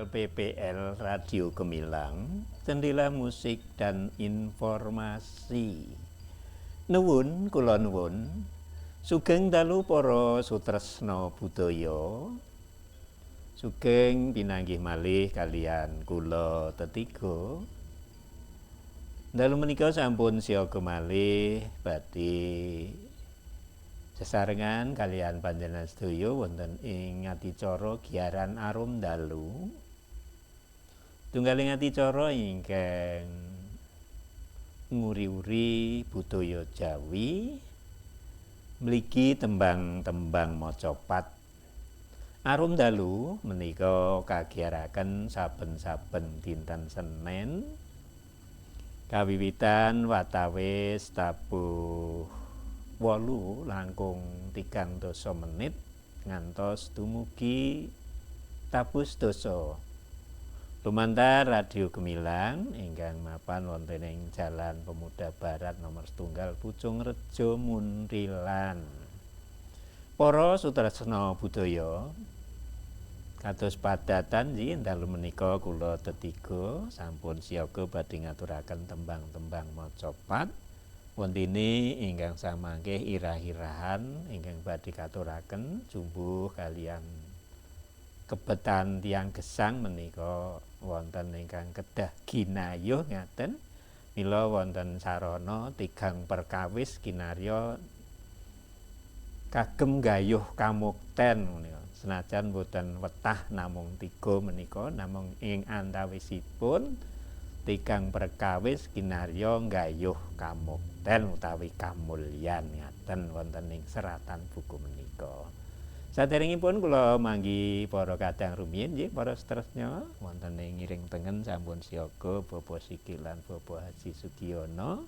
LPPL Radio Gemilang, jendela musik dan informasi. Nuwun kula nuwun. Sugeng dalu para sutresna budaya. Sugeng pinanggih malih kalian kula tetiga. Dalu menika sampun siaga malih badhe sesarengan kalian panjenengan sedaya wonten ing adicara Giaran Arum Dalu. Tunggaling adicara ingkang nguri-uri budaya Jawi mligi tembang-tembang macapat. Arum Dalu menika kagiaraken saben-saben dinten Senin kawiwitan watawis tabuh 8 langkung 30 menit ngantos dumugi tabuh sedasa. Lumantar Radio Gemilang ingkang mapan wonten ing Jalan Pemuda Barat nomor 1 Pucungrejo Muntilan. Para sutresna budaya, kados padatan nggih dalu menika kula tetiga sampun siaga badhe ngaturaken tembang-tembang macapat. Wontene ingkang samangke irah-irahan ingkang badhe katuraken jumbuh kalian kebetan tiyang gesang menika wonten ingkang kedah ginayuh ngaten. Mila wonten sarana tigang perkawis kinarya kagem gayuh kamukten menika. Senajan boten wetah namung tiga menika, namung ing antawisipun tigang perkawis kinarya gayuh kamukten utawi kamulyan ngaten wonten ing seratan buku menika. Saderengipun kula manggi para kadang rumiyin nggih para setresna wonten ing ngiring tengen sampun siaga Bapak Sigit lan Bapak Haji Sugiono.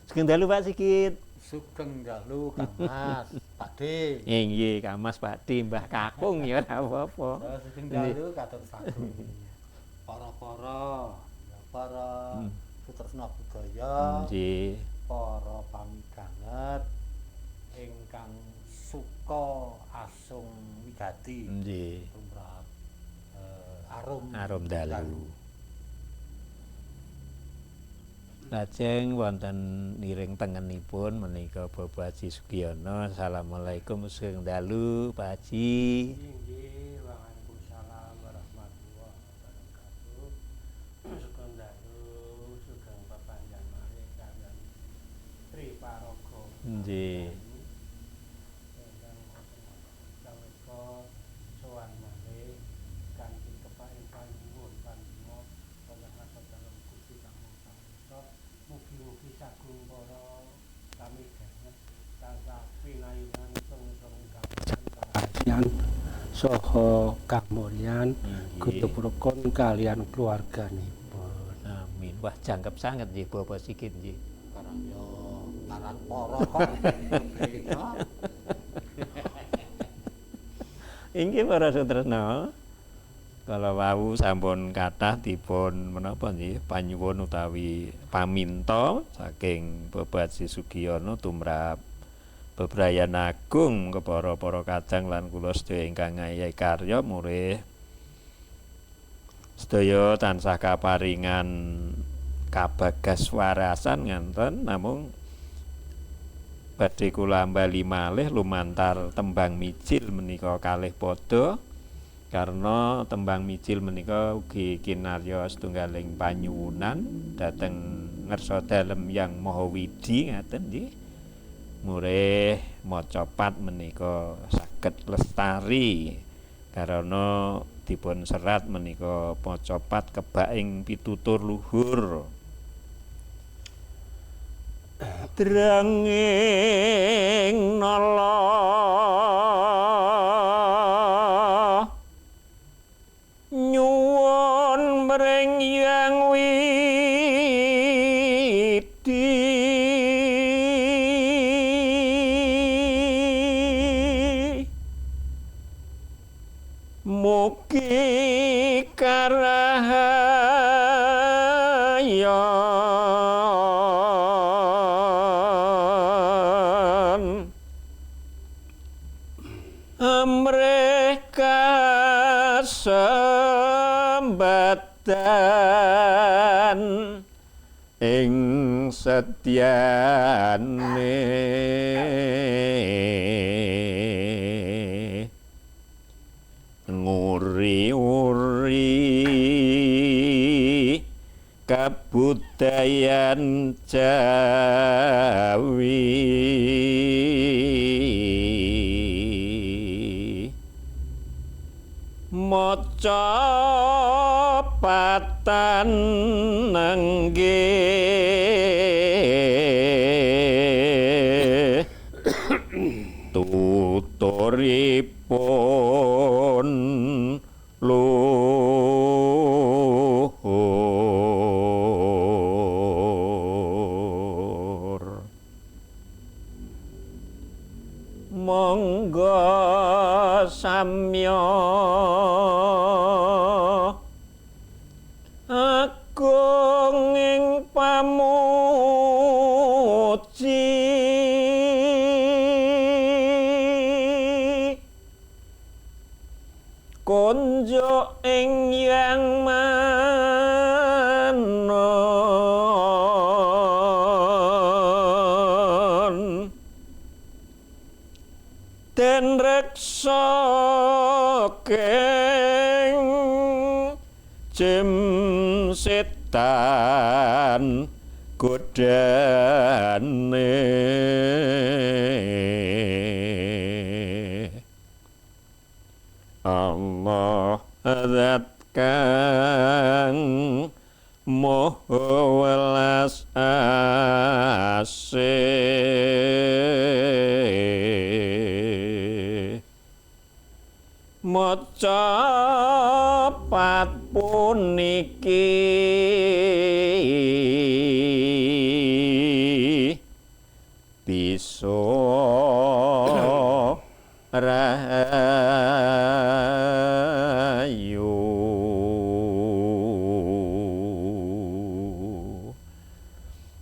Sugeng dalu Pak Sigit. Sugeng dalu Kang Mas, Pak D. Nggih Kang Mas, Pak D, Mbah Kakung ya ora apa-apa. Sugeng dalu katur sagung. Para-para para sutresna budaya, nggih, para pamiganget ingkang suka asung wigati, nggih, tumrap arum arum dalu. Lajeng wonten niring tengenipun menika Bapak Haji Sugiono. Assalamualaikum, sugeng dalu Pak Haji. Nggih, waalaikumsalam warahmatullahi wabarakatuh. Sugeng dalu, sugeng pepanggihan malih kaliyan Tri Paraga. Nggih. Ingkang sawetara sowan malih kanthi kepaing panyuwun pandonga wonten ngarsa dalem Gusti Kang Maha. Mugi-mugi sagung para pamiganget tansah pinayungan kabagian saha kamulyan gutub rukun kalian keluarganipun. Amin. Wah, jangkep sanget nggih Bapak Sigit nggih. Barang yo barang para kok. Inggih para sutresna. Kala wau sampun kathah dipun menapa nggih panyuwun utawi paminta saking Bapak Haji Sugiono tumrap bebrayan agung kepara para kadang lan kula sedaya ingkang ngayahi karya murih sedaya tansah kaparingan kabagas warasan nganten. Namung badhe kula ambali malih lumantar tembang mijil menika kalih padha, karena tembang mijil menika ugi kinarya setunggaling panyuwunan dhateng ngersa dalem Yang Maha Widi ngaten nggih. Murih macapat menika saged lestari karena dipun serat menika macapat kebaing pitutur luhur. Dranging nala nyuwun mring Yang Widi, mugi karahayon amrih kasempan. Teladan ing setyane nguri-uri kabudayan Jawi maca patan nengge tuturipun luhur monggo samya agung ing pamuji konjo ing yang manon den reksa keng jem setan godane Allah zat kang maha welas asih maca pat puniki bisa rahayu.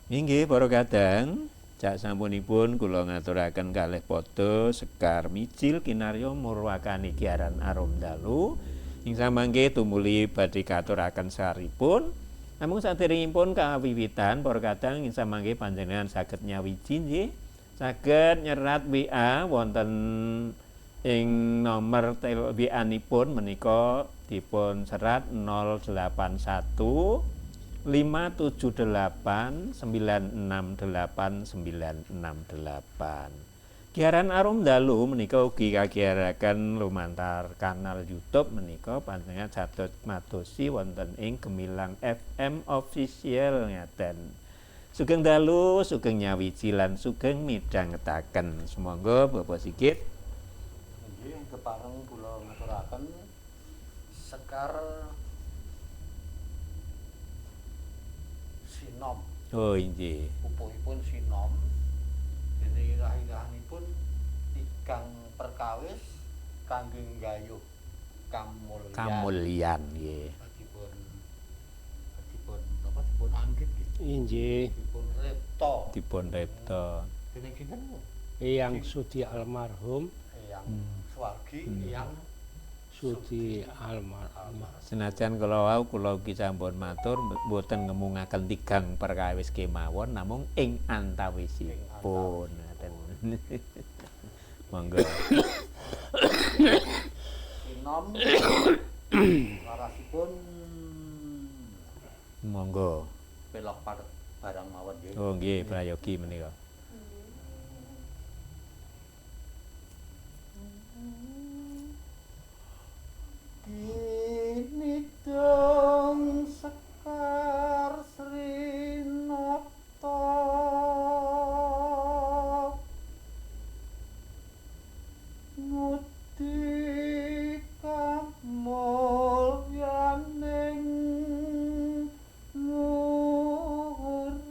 Inggih para kadang, cak sampunipun kula ngaturaken kalih padha sekar mijil kinarya murwakani giaran arum dalu. Ing samangke tumuli badhe katuraken saripun. Namung saderengipun kawiwitan para kadang ing samangke panjenengan saged nyawiji nggih, saged nyerat WA wonten ing nomor WA-nipun menika dipun serat 081 578 968 968. Giaran Arum Dalu menika ugi kagiaraken lumantar kanal YouTube menika panjenengan saged madosi wonten ing Gemilang FM Official ngaten. Sugeng dalu, sugeng nyawiji lan sugeng midhangetaken. Sumangga Bapak Sigit. Nggih, kepareng kula ngaturaken sekar sinom. Oh inggih. Pupuhipun sinom. Dene irah-irahanipun tigang perkawis kangge nggayuh kamulyan. Kamulyan nggih. Dipun dipun napa dipun anggit nggih. Inggih. Dipun repta. Dipun repta. Dening sinten? Eyang Sudi almarhum, Eyang Suwargi, Eyang Sudi almarhum. Senajan kala wau kula ugi sampun matur mboten ngemungaken tigang perkawis kemawon namung ing antawisipun. Ngaten. Monggo. Sinom larasipun Monggo. Pelok barang mawon nggih. Oh nggih, prayogi menika. Kini dong sekar Sri Nata ngudi kamulyaning urip.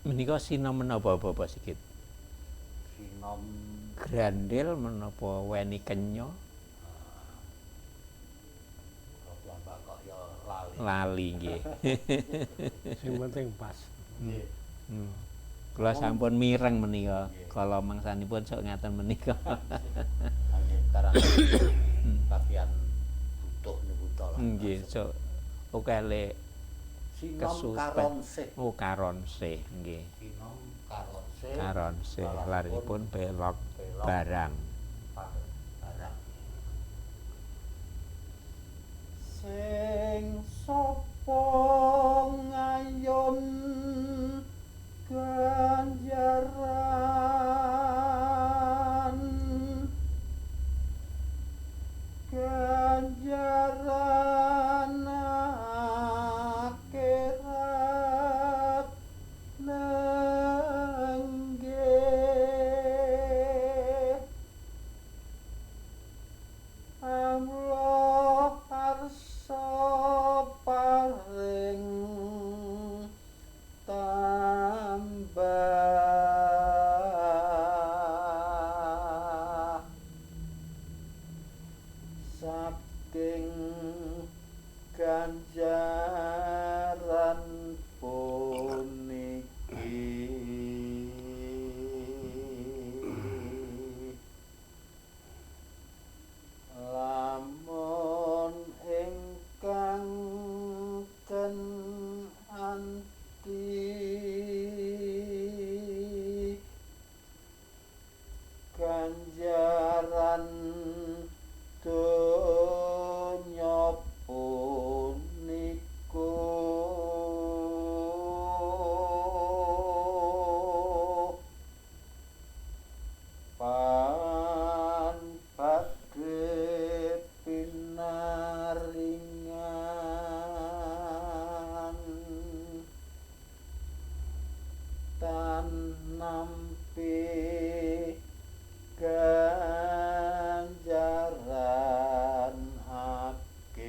Menika sinom menapa Bapak Sigit? Sinom Grandel menapa weni kenya? Kula piyambak kok ya lali. Lali nggih. Sing penting pas. Nggih. Kula sampun mireng menika. Nggih. Kala mangsanipun sok ngaten menika. Nggih, karang bagian butuh niku to lah. Nggih, sok akeh le Sinom kesupen. karonsih. Oh, karonsih nggih. Sinom karonsih. Karonsih laripun belok Belok. barang. Barang. Sing sapa ngayun ganjaran ganjaran akhirat nenggih Allah arsa paring tambah saking ganjaran puniki lamun ingkang ken anti ganjaran donya puniku pan badhe pinaringan tan nampi ganjaran akhir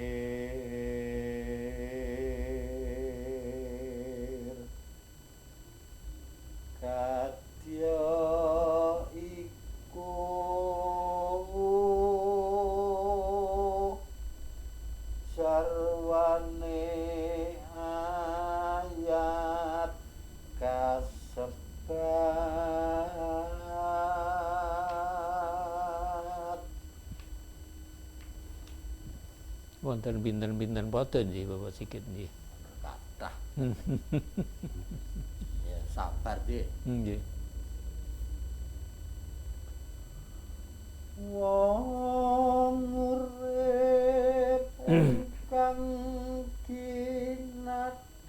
kadya iku sarwane ayat kasebat. Wonten pinten-pinten padha nggih Bapak Sigit nggih. Kathah. Ya sabar nggih. Nggih. Wong urip ingkang kinadang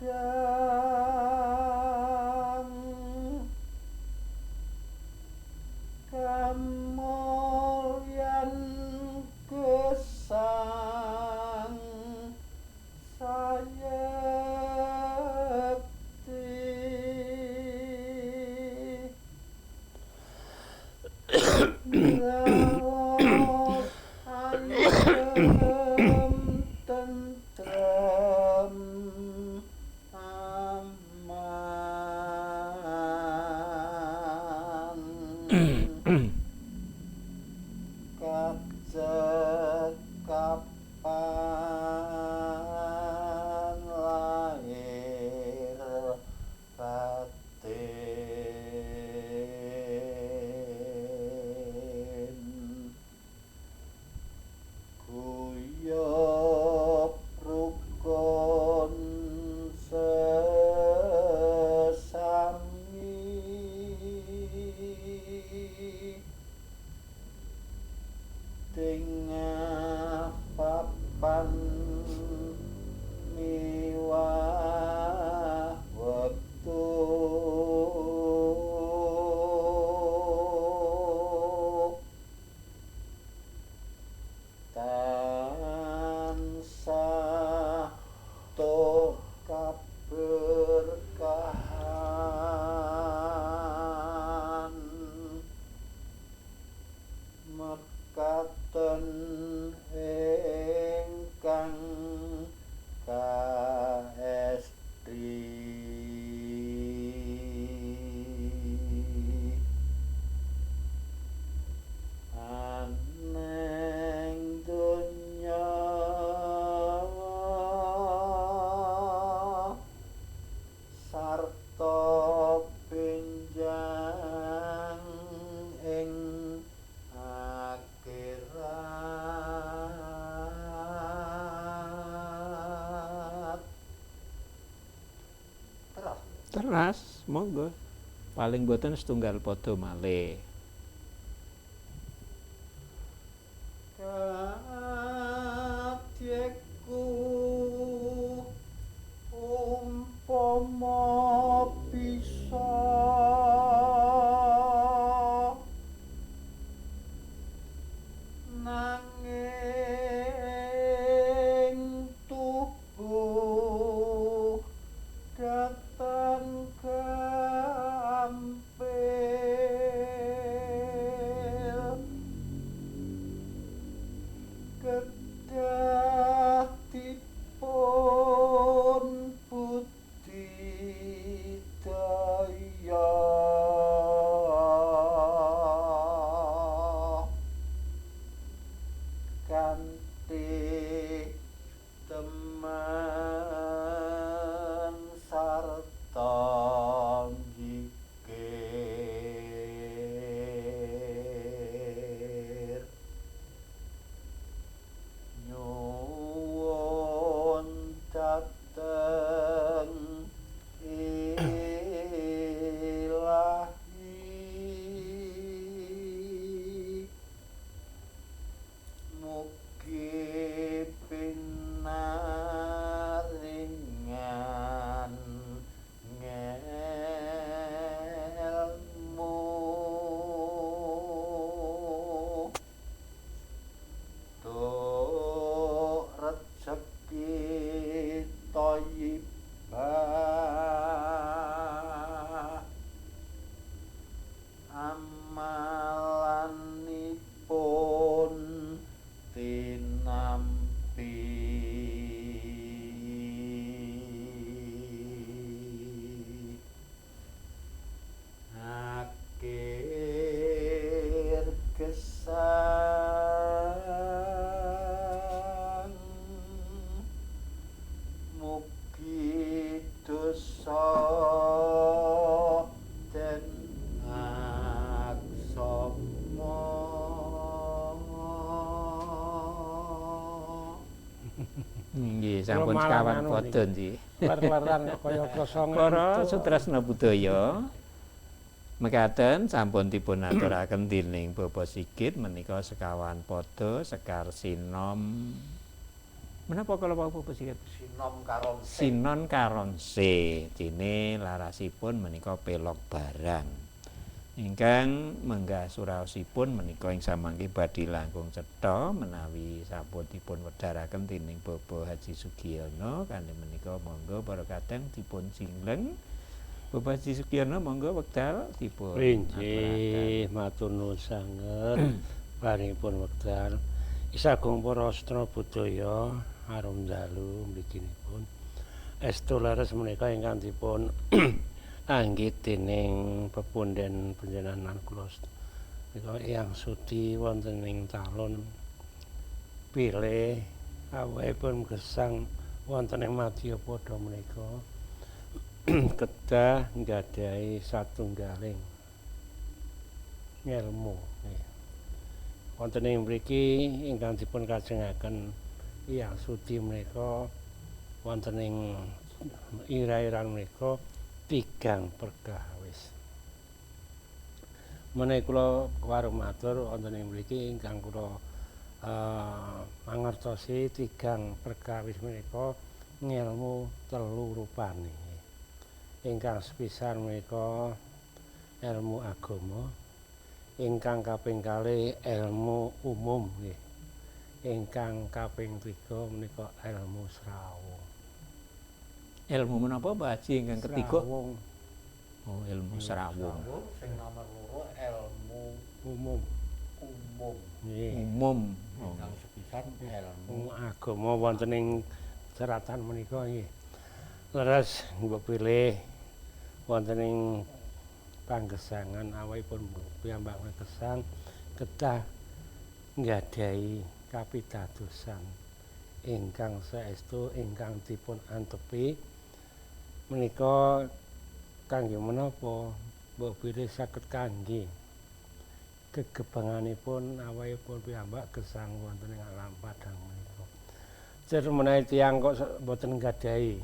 kamulyan gesang sayekti raos ayem tentrem aman kacekapan lahir batin guyub rukun sesami tengah papan miwah wektu tansah tuk kaberkahan mekaten ingkang kaestri. Sarta benjang ing akhirat. Teras. Teras, monggo. Paling boten setunggal padha malih. Kadyeku umpama bisa nanging tubuh datang gampil kedah dipun budidaya kanthi temen sarta njikir nyuwun dhateng ilahi mugi pinaringan ngelmu tuk rejeki thayyibah amalanipun tinampi. Akhir gesang mugi dosa den aksama. Nggih, sampun Kula malah sekawan anu padha nggih. Ler-leran kaya kosongan. Para sutresna budaya, mekaten sampun dipun aturaken dening Bapak Sigit menika sekawan padha sekar sinom. Menapa kala wau Bapak Sigit? Sinom karonse. Sinon karonse, dene larasipun menika pelog barang. Ingkang menggah suraosipun menika ing samangke badhe langkung cetha menawi sampun dipun wedharaken dening Bapak Haji Sugiono. Kanthi menika monggo para kadang dipun singleng. Bapak Haji Sugiono monggo wekdal dipun Inggih, matur nuwun sanget paringipun wekdal. Isagung para sastra budaya arum dalu mliginipun. Estu leres menika ingkang dipun anggit dening pepunden panjenengan kula menika Eyang Sudi wonten ing talun pilih awahipun gesang wonten ing madyapada menika kedah nggadahi satunggaling ngelmu nggih. Wonten ing mriki ingkang dipun kajengaken Eyang Sudi menika wonten ing ira-iran menika tigang perkawis. Menawi kula warung matur wonten ing mriki ingkang kula mangertosi tigang perkawis menika ngelmu telu rupane. Ingkang sepisan menika ilmu agama, ingkang kaping kalih ilmu umum nggih. Ingkang kaping 3 menika ilmu srawung. Ilmu menapa Pak Haji ingkang ketiga? Srawung. Oh, ilmu srawung. Srawung sing nomor 2 ilmu umum. Umum. Nggih. Umum. Oh. Ingkang sepisan ilmu Ilmu agama wonten ing seratan menika nggih. Leres mbok pilih wonten ing panggesangan awakipun piyambak gesang kedah nggadahi kapitadosan ingkang saestu ingkang dipun antepi menika Kangge menapa mbok bilih saged kangge gegebanganipun awakipun piyambak gesang wonten ing alam padang menika. Cer menawi tiyang kok mboten nggadahi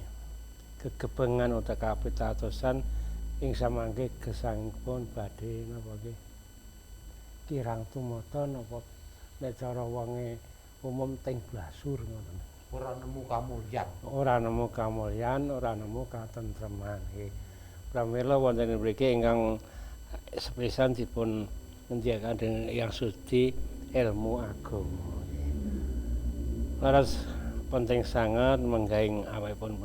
gegebengan utawa kapitatosan ing samangke gesangipun badhe napa nggih kirang tumata, napa nek cara wonge umum ting blasur ngoten. Ora nemu kamulyan. Ora nemu kamulyan, ora nemu katentreman nggih. Pramila wonten mriki ingkang sepisan dipun ngendikaken dening Eyang Sudi ilmu agama nggih. Leres, penting sangat menggahing awakipun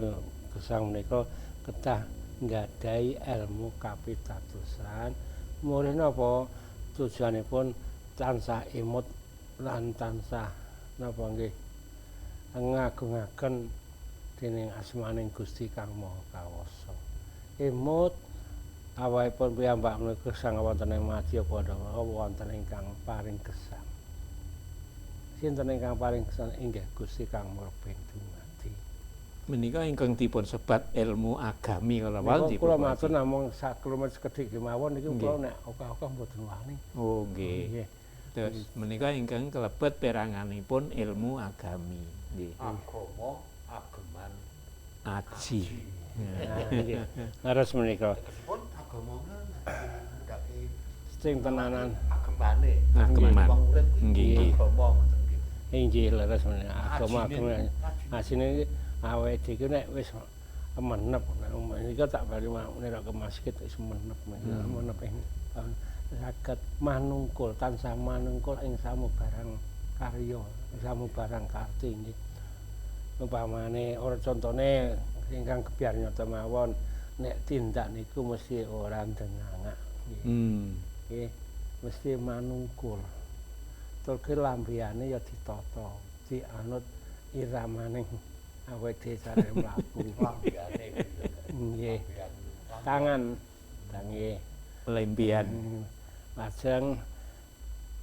gesang menika kedah nggadahi ilmu kapitatosan. Mulih napa tujuanipun tansah emut lan tansah napa nggih ngagungaken dening asmaning Gusti Kang Maha Kawasa. Emut awakipun piyambak menika gesang wonten ing madya padha wonten ingkang paring gesang. Sinten ingkang paring gesang? Inggih Gusti Kang Murbeng Dumadi. Menika ingkang dipun sebat ilmu agami kala wau. Niku kula matur namung saklumet sekedhik kemawon niki, kula nek akeh-akeh mboten wani. Oh nggih. Nggih. Terus menika ingkang kelebet peranganipun ilmu agami. Nggih. Agama ageman aji. Nah, nggih. Leres menika. Tegesipun agama ndake sing tenanan agemane. Ageman. Wong urip kuwi Nggih. agama ngoten nggih. Inggih, leres menika. Agama Ajine. agama asine awake dhewe nek wis menep, nek menika tak bali nek ke masjid wis menep, menep ing saged manungkul, tansah manungkul ing samubarang karya, samubarang karti nggih. Umpamane ora, contone ingkang gebyar nyata mawon, nek tindak niku mesti ora ndengangak nggih. Nggih, mesti manungkul. Tur ki lambeyane ya ditata, dianut iramaning awake dhewe carane mlaku. Lambeyane. Nggih. Tangan, nggih. Lempian. Lajeng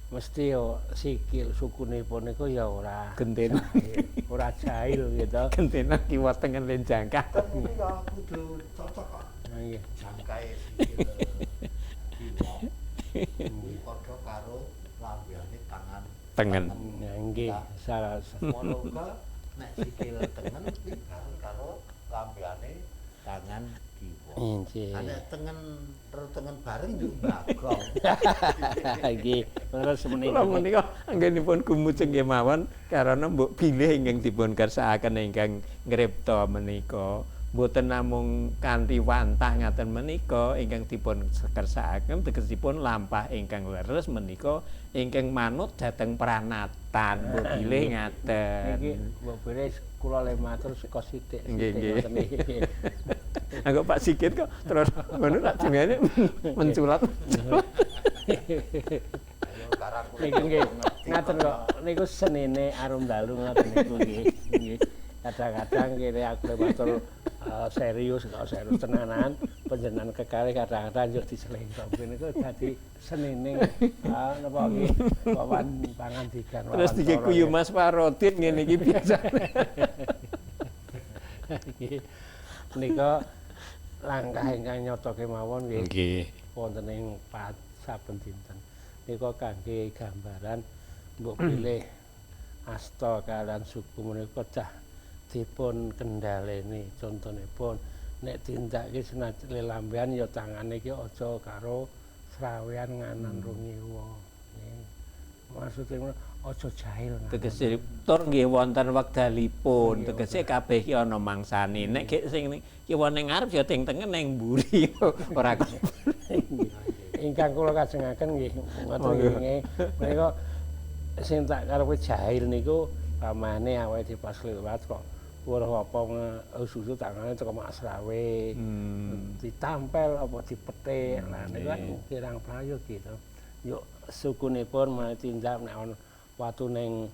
mesti yo sikil sukunipun niku ya ora Genten. Jahil, ora jahil gitu. Gentena kiwa tengen len jangkah. Kan ini ya kudu cocok kok. Nggih. Jangkae sikil kiwa kuwi padha karo lambeyane tangan Tengen. Nah, nggih, salah. Semono uga nek sikil tengen kuwi bareng karo lambeyane tangan kiwa. Nggih. Nek tengen karo tengen bareng yo bagong. Nggih, terus Kula menika. Menika anggenipun gumujeng kemawon karana mbok bilih ingkang dipun kersakaken ingkang ngripta menika mboten namung kanthi wantah ngaten menika ingkang dipun kersakaken, tegesipun lampah ingkang leres menika ingkang manut dhateng pranatan, mbok bilih ngaten. Niki mbok bilih kula le matur saka sithik Nggih, sithik nggih. ngoten niki. Aku Pak Sigit kok terus ngono tak jenenge menculat. Ayo karang kula. Niku nggih ngaten kok, niku senine arum dalu ngoten niku nggih. Nggih. Kadang-kadang kene aku le matur serius kok serius tenanan, panjenengan kekalih kadang-kadang yo diselengkop niku dadi senine napa nggih wawan pangandikan. Terus diguyu Mas Parodin ngene iki biasane. Nggih. Menika langkah ingkang nyata kemawon nggih wonten ing saben dinten. Nika kangge gambaran mbok bilih asta kalian suku menika kedah dipun kendhaleni. Contonipun nek tindake senajan lelambean ya tangane iki aja karo srawean nganan rungiwa. Nggih. Maksude ngono, aja jahil nganan. Tegese tur nggih wonten wekdalipun, tegese kabeh iki ana mangsane. Nek gek sing kiwa ning ngarep ya ting tengen ning mburi ora kok. Ingkang kula kajengaken nggih ngoten nggih. Menika sing tak karepe jahil niku pamane awake dhewe pas liwat kok weruh apa susu tangane teko mak srawe. Ditampel apa dipetik. Lah niku kan kirang prayogi to. Yuk sukunipun menawi tindak nek ana watu ning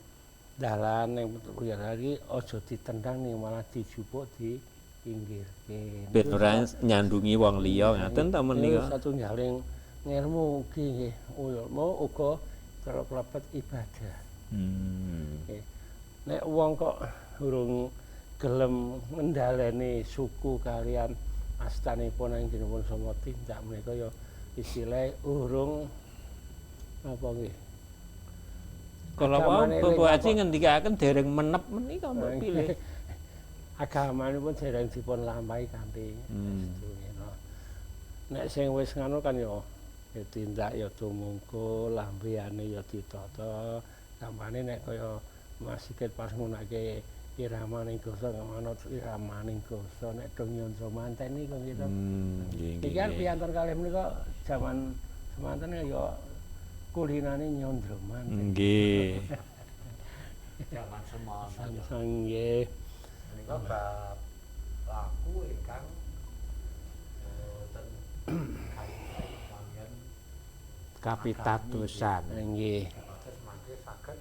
dalan ning iki aja ditendang ning malah dijupuk dipinggirke. Ben ora nyandungi wong liya ngaten ta menika. Satunggaling ngelmu ugi nggih, ilmu uga kalau kelebet ibadah. Nggih. Nek wong kok urung gelem ngendhaleni suku kalian Astanipun anggenipun sama tindak menika ya istilah urung napa nggih. Kala wau Agamane Bapak Haji ning ngendikaken dereng menep menika mbok pilih. Agamanipun dereng dipun lampahi kanthi estu ngene. Nek sing wis ngono kan ya ya tindak ya tumungkul, lambeyane ya ditata. Gampane nek kaya Mas Sigit pas nggunakake iramaning gasa manut iramaning gasa nek do nyandra manten niku gitu. Nggih Iki kan piyanten kalih menika jaman semanten ya kulinane nyandra manten. Nggih. Jaman semono. Sangsang nggih. Menika bab laku ingkang ten kaliyan Kapitadosan. Nggih. Terus mangke saged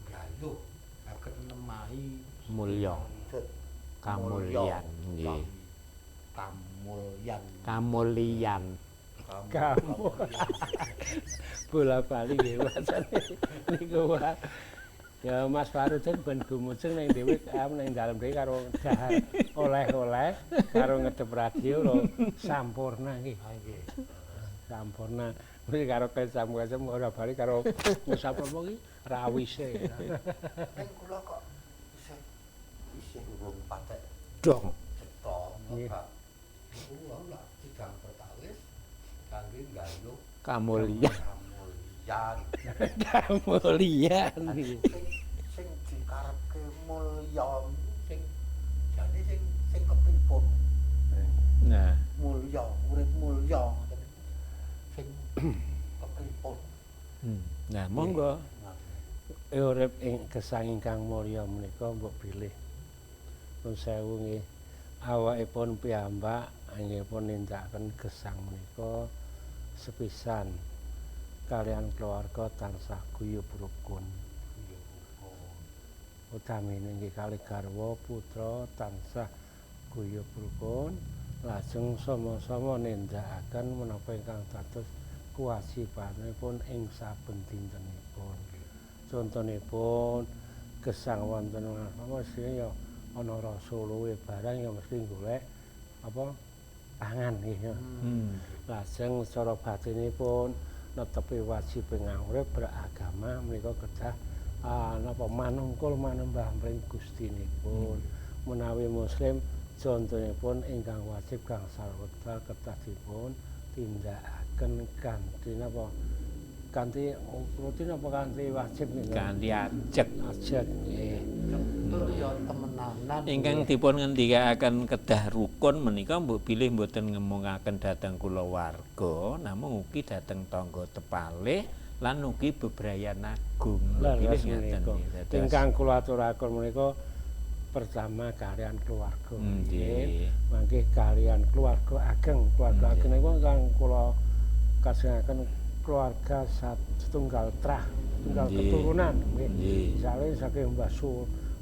nggayuh, saged nemahi Mulya. wujud Kamulyan nggih. Kamulyan. Kamulian. Kamu. Bola bali nggih wacane niku wae. Ya Mas Farudin ben gumujeng ning dhewe ning dalem dhewe karo dahar oleh-oleh karo ngedep radio lho sampurna nggih. Ha nggih. Sampurna. Kuwi karo kecam-kecam ora bali karo ngusap apa ki rawise. Ning kula kok isih isih urung patek Dong. cetha Nggih. bab niku wau lak tigang perkawis kangge nggayuh Kamulyan. kamulyan. Kamulyan. Sing sing dikarepke mulya sing jane sing sing kepripun? Nah, Mulya, urip mulya ngoten niku. Sing kepripun? Nah, monggo. Urip ing gesang ingkang mulya menika mbok bilih. Nun sewu nggih. Awakipun piyambak anggenipun nindakaken gesang menika sepisan kalian keluarga tansah guyub rukun. Utamine nggih kalih garwa putra tansah guyub rukun, lajeng sama-sama nindakaken menapa ingkang dados kewajibanipun ing saben dintenipun. Contonipun gesang wonten apa mesti ya ana rasa luwe barang ya mesti golek apa pangan nggih ya. Lajeng cara batinipun netepi wajib urip beragama menika kedah napa manungkul manembah mring Gustinipun. Menawi muslim contonipun ingkang wajib gangsal wekdal kedah dipun tindakaken kanthi napa kanthi rutin apa kanthi wajib niku? Kanthi ajeg. Ajeg nggih. Betul ya temenanan. Ingkang dipun ngendikaken kedah rukun menika mbok bilih mboten ngemungaken dhateng kulawarga, namung ugi dhateng tangga tepalih lan ugi bebrayan agung. Mbok bilih Leres ngaten menika. nggih. Dados Ingkang kula aturaken menika pertama kalian keluarga nggih. Nggih. Mangke kalian keluarga ageng. Keluarga ageng niku ingkang kula kajengaken keluarga setunggal trah, setunggal keturunan nggih. Misale saking Mbah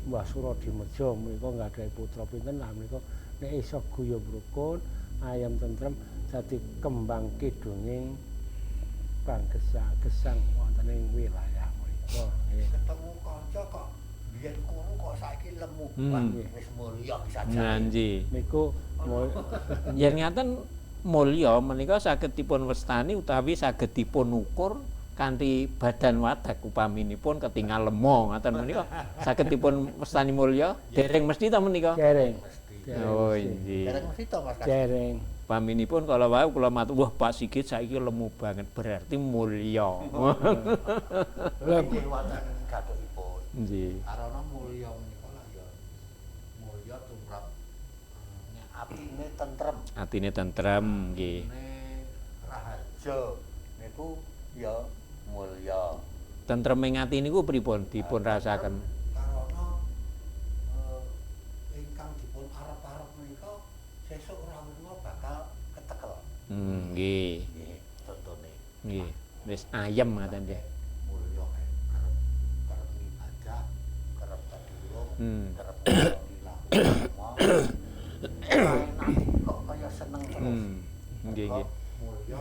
Mbah Suradimeja menika nggadhahi putra pinten lah menika nek iso guyub rukun, ayem tentrem dadi kembang kidunging panggesang gesang wonten ing wilayah menika nggih. Ketemu kanca kok biyen kuru kok saiki lemu. Wah, wis mulya saja. Nah, nggih. Niku Yen ngaten mulya menika saged dipun wastani utawi saged dipun ukur kanthi badan wadak upaminipun ketingal lemo ngaten menika saged dipun wastani mulya dereng mesti ta menika? Dereng. Mesti. Oh nggih. Dereng mesti to Mas Kasih. Dereng. Paminipun kala wau kula matur, wah Pak Sigit saiki lemu banget berarti mulya. Lha Nggih wonten gathukipun. Nggih. Karana mulya menika lah ya mulya tumrap atine tentrem. Atine tentrem nggih. Atine raharja niku ya mulya. Tentreming ati niku pripun dipun rasaken? Karana ingkang dipun arep-arep menika sesuk ora wurna bakal ketekel. Nggih. Nggih, contone. Nggih. Wis ayem ngaten nggih. Mulya kae kerep kerep ngibadah, kerep tetulung, kerep nglakoni agama. Enak kok kaya seneng terus. Nggih nggih. Mulya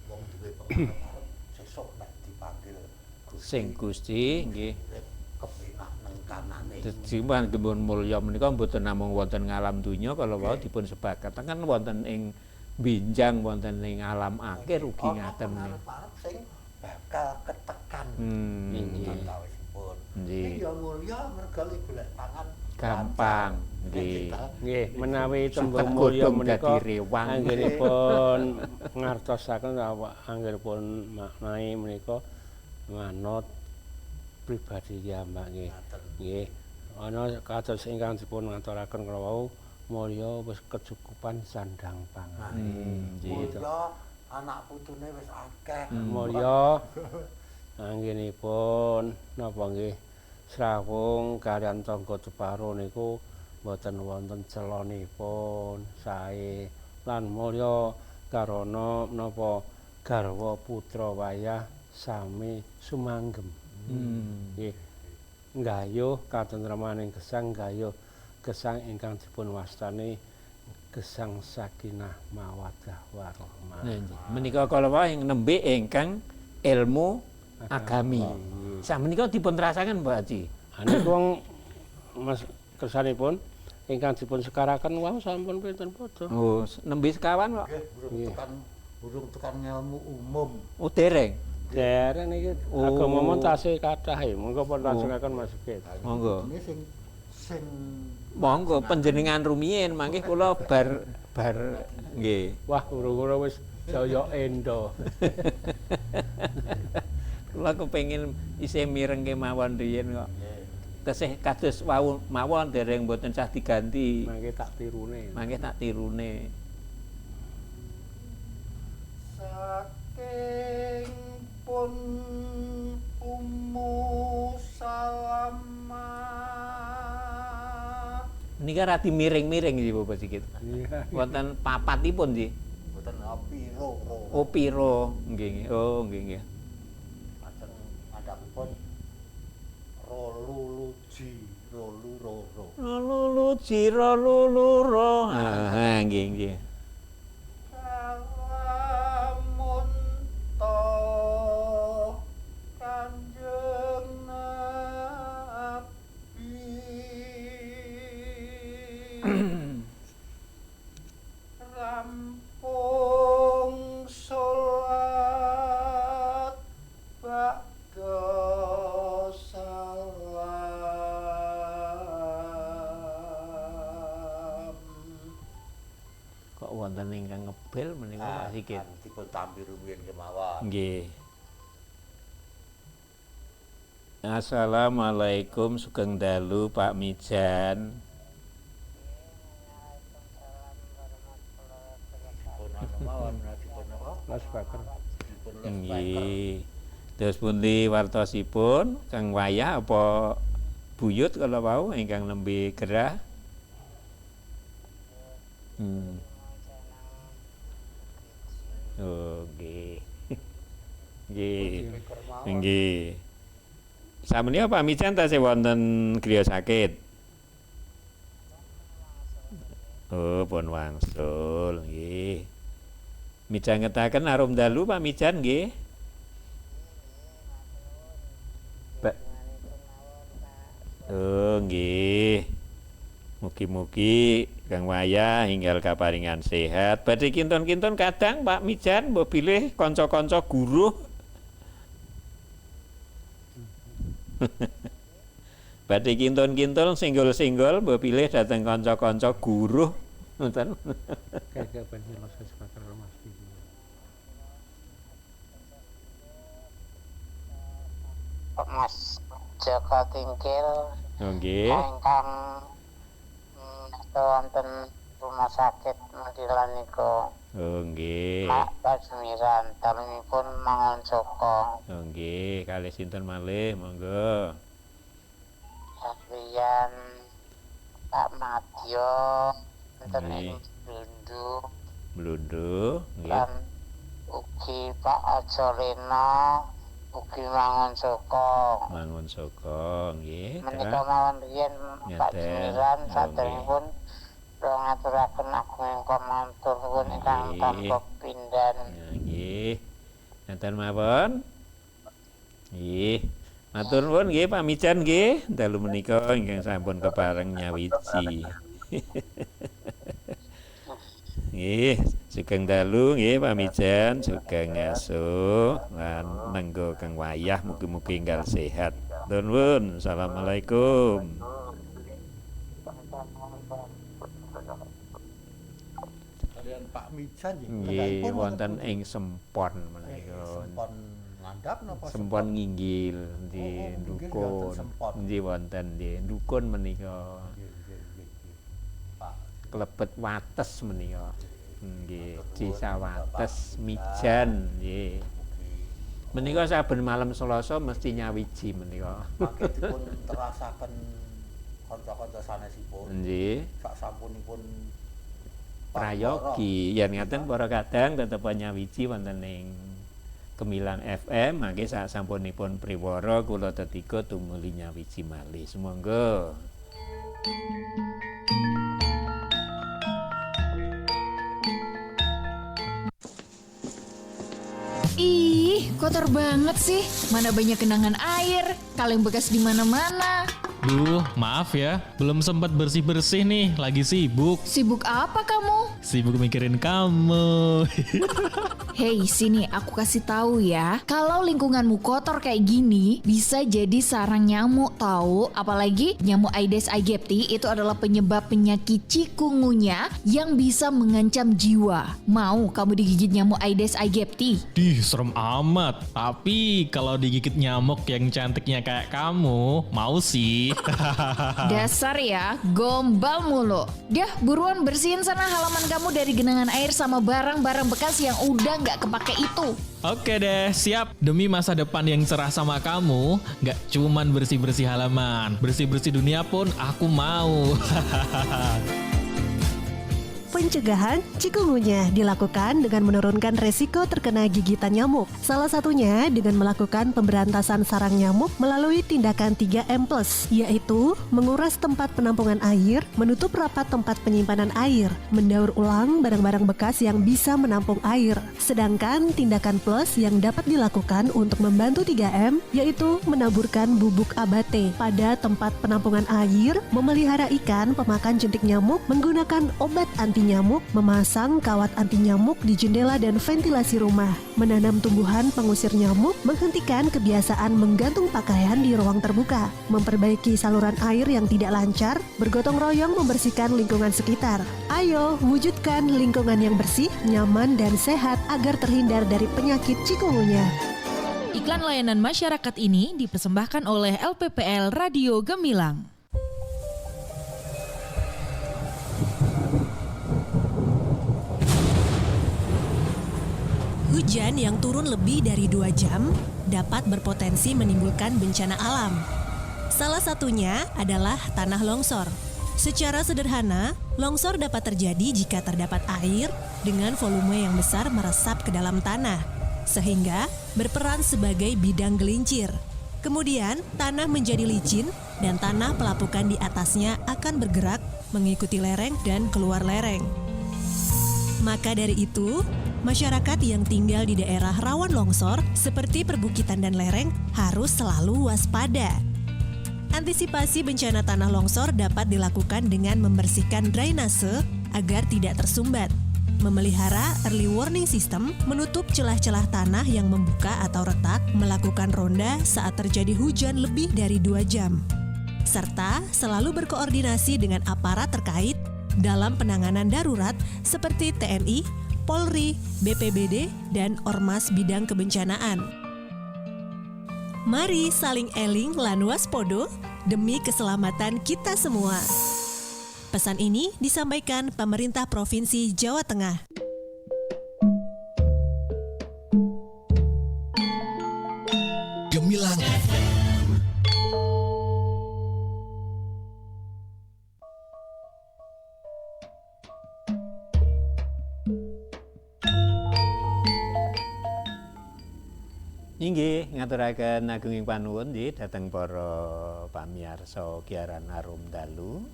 wong duwe pengarep sesuk nek dipanggil Gusti Sing Gusti nggih. urip kepenak nang kanane. Dadi gembun mulya menika mboten namung wonten ngalam donya kala wau dipun sebakaken wonten ing binjang wonten ing alam akhir ugi ngaten niku. Arep sing bakal ketekan. Antawisipun. Nggih. Ya mulya merga golek pangan gampang. Nggih. Nggih, menawi tembung mulya menika anggenipun ngartosaken anggenipun maknai menika manut pribadi piyambak nggih. Nggih. Ana kados ingkang dipun ngaturaken kala wau mulya wis kecukupan sandang pangan. Mulya anak putune wis akeh. Mulya anggenipun napa nggih srawung kaliyan tangga teparo niku mboten wonten celonipun sae lan mulya karana napa garwa putra wayah sami sumanggem. Nggih. Nggayuh katentremaning gesang nggayuh gesang ingkang dipun wastani gesang sakinah mawaddah warahmah. Menika kala wau ing nembe ingkang ilmu agami. Samenika dipun terasaken Mbak Haji. Niku wong Mas kersanipun ingkang dipun sekaraken wau sampun pinten padha. Oh, nembe sekawan kok. Nggih, burung tekan ngelmu umum. Oh, dereng. Dereng niki agama mon tasih kathah e. Monggo pun lajengaken Mas Sigit. Monggo. Ini sing monggo panjenengan rumiyin mangke kula bar nggih. Wah, urung-urung wis jaya endo. Kula kepengin isih mireng kemawon riyin kok. Tesih kados wau mawon dereng mboten sah diganti. Mangke tak tirune. Mangke tak tirune. Saking pun Ummu Salamah. Nika radi miring-miring iki Bapak Sigit. Iya. Wonten papatipun nggih. Mboten piro. Oh piro nggih. Oh nggih nggih. Lajeng andhapipun rolu luji rolu roro. Rolu luji rolu loro. Ah nggih nggih. Kalamun ta Kanjeng Nabi rampung salat bakda salam. Kok wonten ingkang ngebel menika Pak Sigit? Dipun tampi rumiyin kemawon. Nggih. Assalamualaikum sugeng dalu Pak Mijan. Dipun anu mawon dipun napa? Loudspeaker. Dipun loudspeaker. Nggih. Terus pundi wartosipun Kang Wayah apa buyut kala wau ingkang nembe gerah? Oh nggih. Nggih. Nggih. Samenika Pak Mijan tasih wonten griya sakit. Oh, pun wangsul nggih. Midhangetaken arum dalu Pak Mijan nggih. Oh nggih. Mugi-mugi Kang Wayah hinggal kaparingan sehat. Badhe kinton-kinton kadang Pak Mijan mbok bilih kanca-kanca guruh. Badhe kinton-kinton singgul-singgul mbok bilih dhateng kanca-kanca guruh. Ngoten. Mas Joko Tingkir. Nggih. Ingkang wonten rumah sakit Muntilan niku. Oh nggih. Mak Basmiran dalemipun Mangun Soko. Oh nggih, kalih sinten malih monggo. Kaliyan Pak Madyo wonten ing Blundu. Blundu, nggih. Lan ugi Pak Ajalena ugi Mangun Soko. Mangun Soko nggih. Menika mawon riyen Pak Jumiran saderengipun kula ngaturaken agunging pamantur nuwun ingkang tanpa pindhan. Nggih. Ngaten mawon. Nggih. Matur nuwun nggih Pak Mijan nggih, dalu menika ingkang sampun kepareng nyawiji. Nggih, sugeng dalu nggih Pak Mijan, sugeng ngaso lan nenggo kang wayah mugi-mugi enggal sehat. Nuwun, assalamualaikum. Kalian Pak Mijan nggih wonten ing Sempon menika. Sempon ngandhap napa Sempon nginggil nggih dukun. Nggih wonten nggih dukun menika. Klebet Wates menika. Nggih, Desa Wates Mijan nggih. Menika saben malam Selasa mesti nyawiji menika. Mangke dipun terasaken kanca-kanca sanesipun. Nggih. Sak sampunipun prayogi yen ngaten para kadang tetep nyawiji wonten ing Gemilang FM mangke sak sampunipun priwara kula tetiga tumuli nyawiji malih. Sumangga. Ih, kotor banget sih. Mana banyak genangan air, kaleng bekas di mana-mana. Duh, maaf ya, belum sempat bersih-bersih nih, lagi sibuk. Sibuk apa kamu? Sibuk mikirin kamu. Hei, sini aku kasih tahu ya. Kalau lingkunganmu kotor kayak gini, bisa jadi sarang nyamuk tahu. Apalagi nyamuk Aedes aegypti itu adalah penyebab penyakit cikungunya yang bisa mengancam jiwa. Mau kamu digigit nyamuk Aedes aegypti? Dih, serem amat. Tapi kalau digigit nyamuk yang cantiknya kayak kamu, mau sih. Dasar ya, gombal mulu. Dah, buruan bersihin sana halaman kamu dari genangan air sama barang-barang bekas yang udah nggak kepake itu. Oke deh, siap. Demi masa depan yang cerah sama kamu, nggak cuman bersih-bersih halaman, bersih-bersih dunia pun aku mau. Pencegahan cikungunya dilakukan dengan menurunkan resiko terkena gigitan nyamuk. Salah satunya dengan melakukan pemberantasan sarang nyamuk melalui tindakan 3M+, yaitu menguras tempat penampungan air, menutup rapat tempat penyimpanan air, mendaur ulang barang-barang bekas yang bisa menampung air. Sedangkan tindakan plus yang dapat dilakukan untuk membantu 3M yaitu menaburkan bubuk abate pada tempat penampungan air, memelihara ikan pemakan jentik nyamuk, menggunakan obat anti nyamuk, memasang kawat anti nyamuk di jendela dan ventilasi rumah, menanam tumbuhan pengusir nyamuk, menghentikan kebiasaan menggantung pakaian di ruang terbuka, memperbaiki saluran air yang tidak lancar, bergotong royong membersihkan lingkungan sekitar. Ayo wujudkan lingkungan yang bersih, nyaman, dan sehat agar terhindar dari penyakit cikungunya. Iklan layanan masyarakat ini dipersembahkan oleh LPPL Radio Gemilang. Hujan yang turun lebih dari 2 jam dapat berpotensi menimbulkan bencana alam. Salah satunya adalah tanah longsor. Secara sederhana, longsor dapat terjadi jika terdapat air dengan volume yang besar meresap ke dalam tanah, sehingga berperan sebagai bidang gelincir. Kemudian, tanah menjadi licin dan tanah pelapukan di atasnya akan bergerak mengikuti lereng dan keluar lereng. Maka dari itu, masyarakat yang tinggal di daerah rawan longsor seperti perbukitan dan lereng harus selalu waspada. Antisipasi bencana tanah longsor dapat dilakukan dengan membersihkan drainase agar tidak tersumbat, memelihara early warning system, menutup celah-celah tanah yang membuka atau retak, melakukan ronda saat terjadi hujan lebih dari 2 jam, serta selalu berkoordinasi dengan aparat terkait dalam penanganan darurat seperti TNI, Polri, BPBD, dan Ormas bidang kebencanaan. Mari saling eling lan waspodo demi keselamatan kita semua. Pesan ini disampaikan pemerintah Provinsi Jawa Tengah. Gemilang FM. Inggih, ngaturaken agunging panuwun nggih dhateng para pamirsa Kiaran Arum Dalu.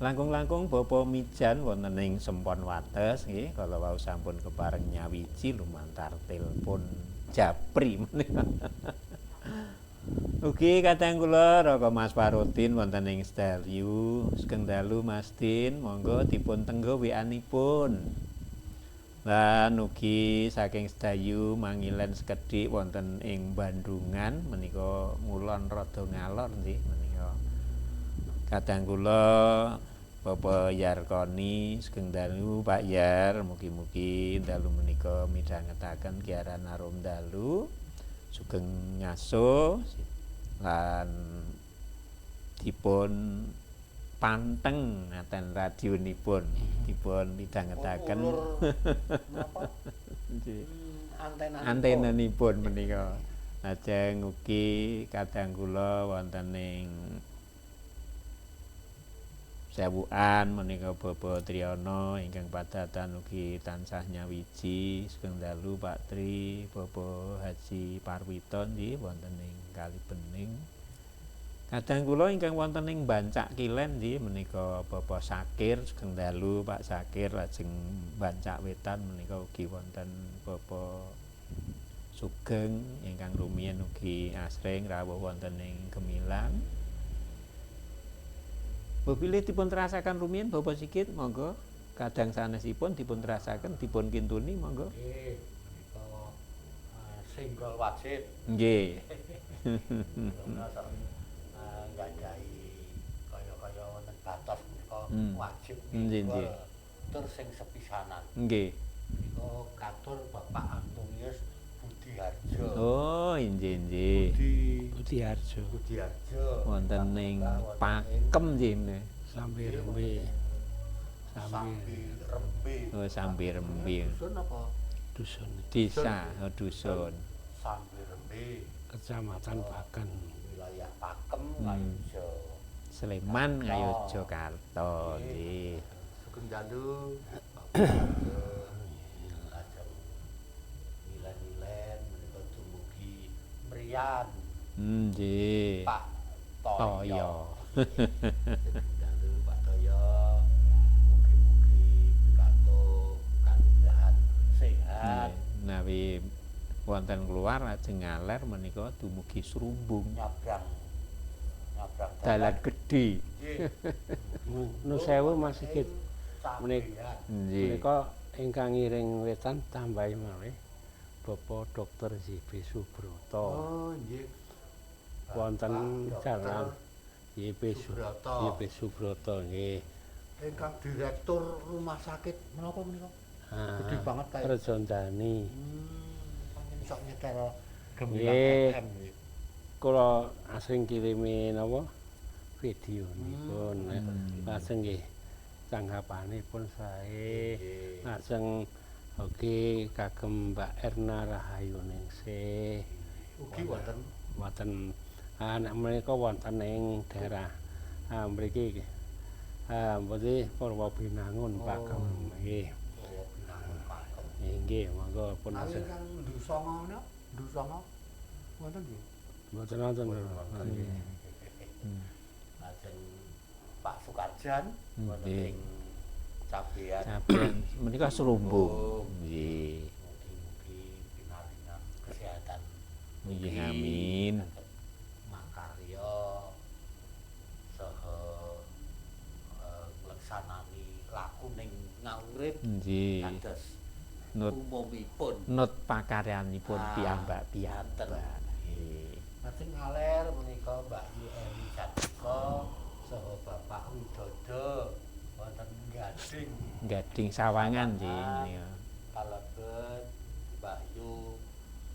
Langkung-langkung Bapak Mijan wonten ing Sempon Wates nggih, kala wau sampun kepareng nyawiji lumantar telepon japri menika. Ugi kadang kula Raka Mas Parudin wonten ing Stelyu. Sugeng dalu Mas Din, monggo dipun tenggo WA-nipun. Lan ugi saking Sedayu Mangilen sekedhik wonten ing Bandungan menika ngulon rada ngalor nggih menika. Kadang kula Bapak Yarkoni, sugeng dalu Pak Yar, mugi-mugi dalu menika midhangetaken kiaran arum dalu. Sugeng ngaso lan dipun panteng ngaten radionipun dipun midhangetaken Napa? Nggih. Antena. Antenanipun menika. Lajeng ugi kadang kula wonten ing Sewukan menika Bapak Triyono ingkang padatan ugi tansah nyawiji. Sugeng dalu Pak Tri, Bapak Haji Parwito nggih wonten ing Kali Bening. Kadang kula ingkang wonten ing Bancak Kilen nggih menika Bapak Sakir, sugeng dalu Pak Sakir. Lajeng Bancak Wetan menika ugi wonten Bapak Sugeng ingkang rumiyin ugi asring rawuh wonten ing Gemilang. Bilih dipun terasaken rumiyin Bapak Sigit, monggo. Kadang sanesipun dipun terasaken dipun kintuni monggo. Nggih, menika singgol wajib. Nggih. Kula nggadahi kaya-kaya wonten batas menika wajib Nggih, nggih. Tur sing sepisanan. Nggih. Menika katur Bapak Antonius Budiharjo. Oh, injih injih. Budi Budiharjo. Budiharjo. Wonten ing Pakem nggih. Sambi Rembe. Sambi Sambi Rembe. Oh, Sambi Rembe. Dusun apa? Dusun. Desa, oh, dusun. Sambi Rembe. Kecamatan Pakem. Wilayah Pakem, Ngayogya. Sleman, Ngayogyakarta nggih. Sugeng dalu Pak Budiharjo. Lajeng nilen-nilen menika dumugi Mriyan. Nggih. Pak Toyo. Toyo. Sugeng dalu Pak Toyo. Mugi-mugi pikantuk kanugrahan sehat. Nawi wonten keluar lajeng ngaler menika dumugi Srumbung. Nyabrang nyabrang Dalan gedhe. Nggih. Nu sewu Mas Sigit. Nggih. Menika ingkang ngiring wetan tambahi malih Bapak Dr. YB Subroto. Oh, nggih. Wonten Bapak jalan Dr. YB Subroto. YB Subroto nggih. Ingkang direktur rumah sakit menapa menika? Ah, Gede banget kae. Rejondani. Pancen sok nyetel Gemilang Nggih. FM nggih. Kula asring kirimi napa videonipun. Lajeng nggih tanggapanipun sae. Nggih. Lajeng ugi kagem Mbak Erna Rahayu Ningsih. Ugi wonten Wonten anak menika wonten ing daerah mriki mboten Purwabinangun Pakem nggih. Purwabinangun Pakem. Nggih, monggo pun Nanging ajeng. kang Ndusanga menika, Ndusanga wonten nggih. Mboten wonten. Nggih. Lajeng Pak Sukarjan wonten Nggih. ing Cabean. Cabean menika Srumbung. Nggih. Mugi-mugi pinaringan kesehatan. Nggih, amin. Saged makarya saha ngleksanani lakuning ngaurip Nggih. kados Nut umumipun. nut pakaryanipun Ah, piyambak-piyambak. ngaten. Nggih. Lajeng ngaler menika Mbak Yu Eli Jatnika saha Bapak Widodo wonten Gading. Gading Sawangan nggih menika. Kalebet Mbak Yu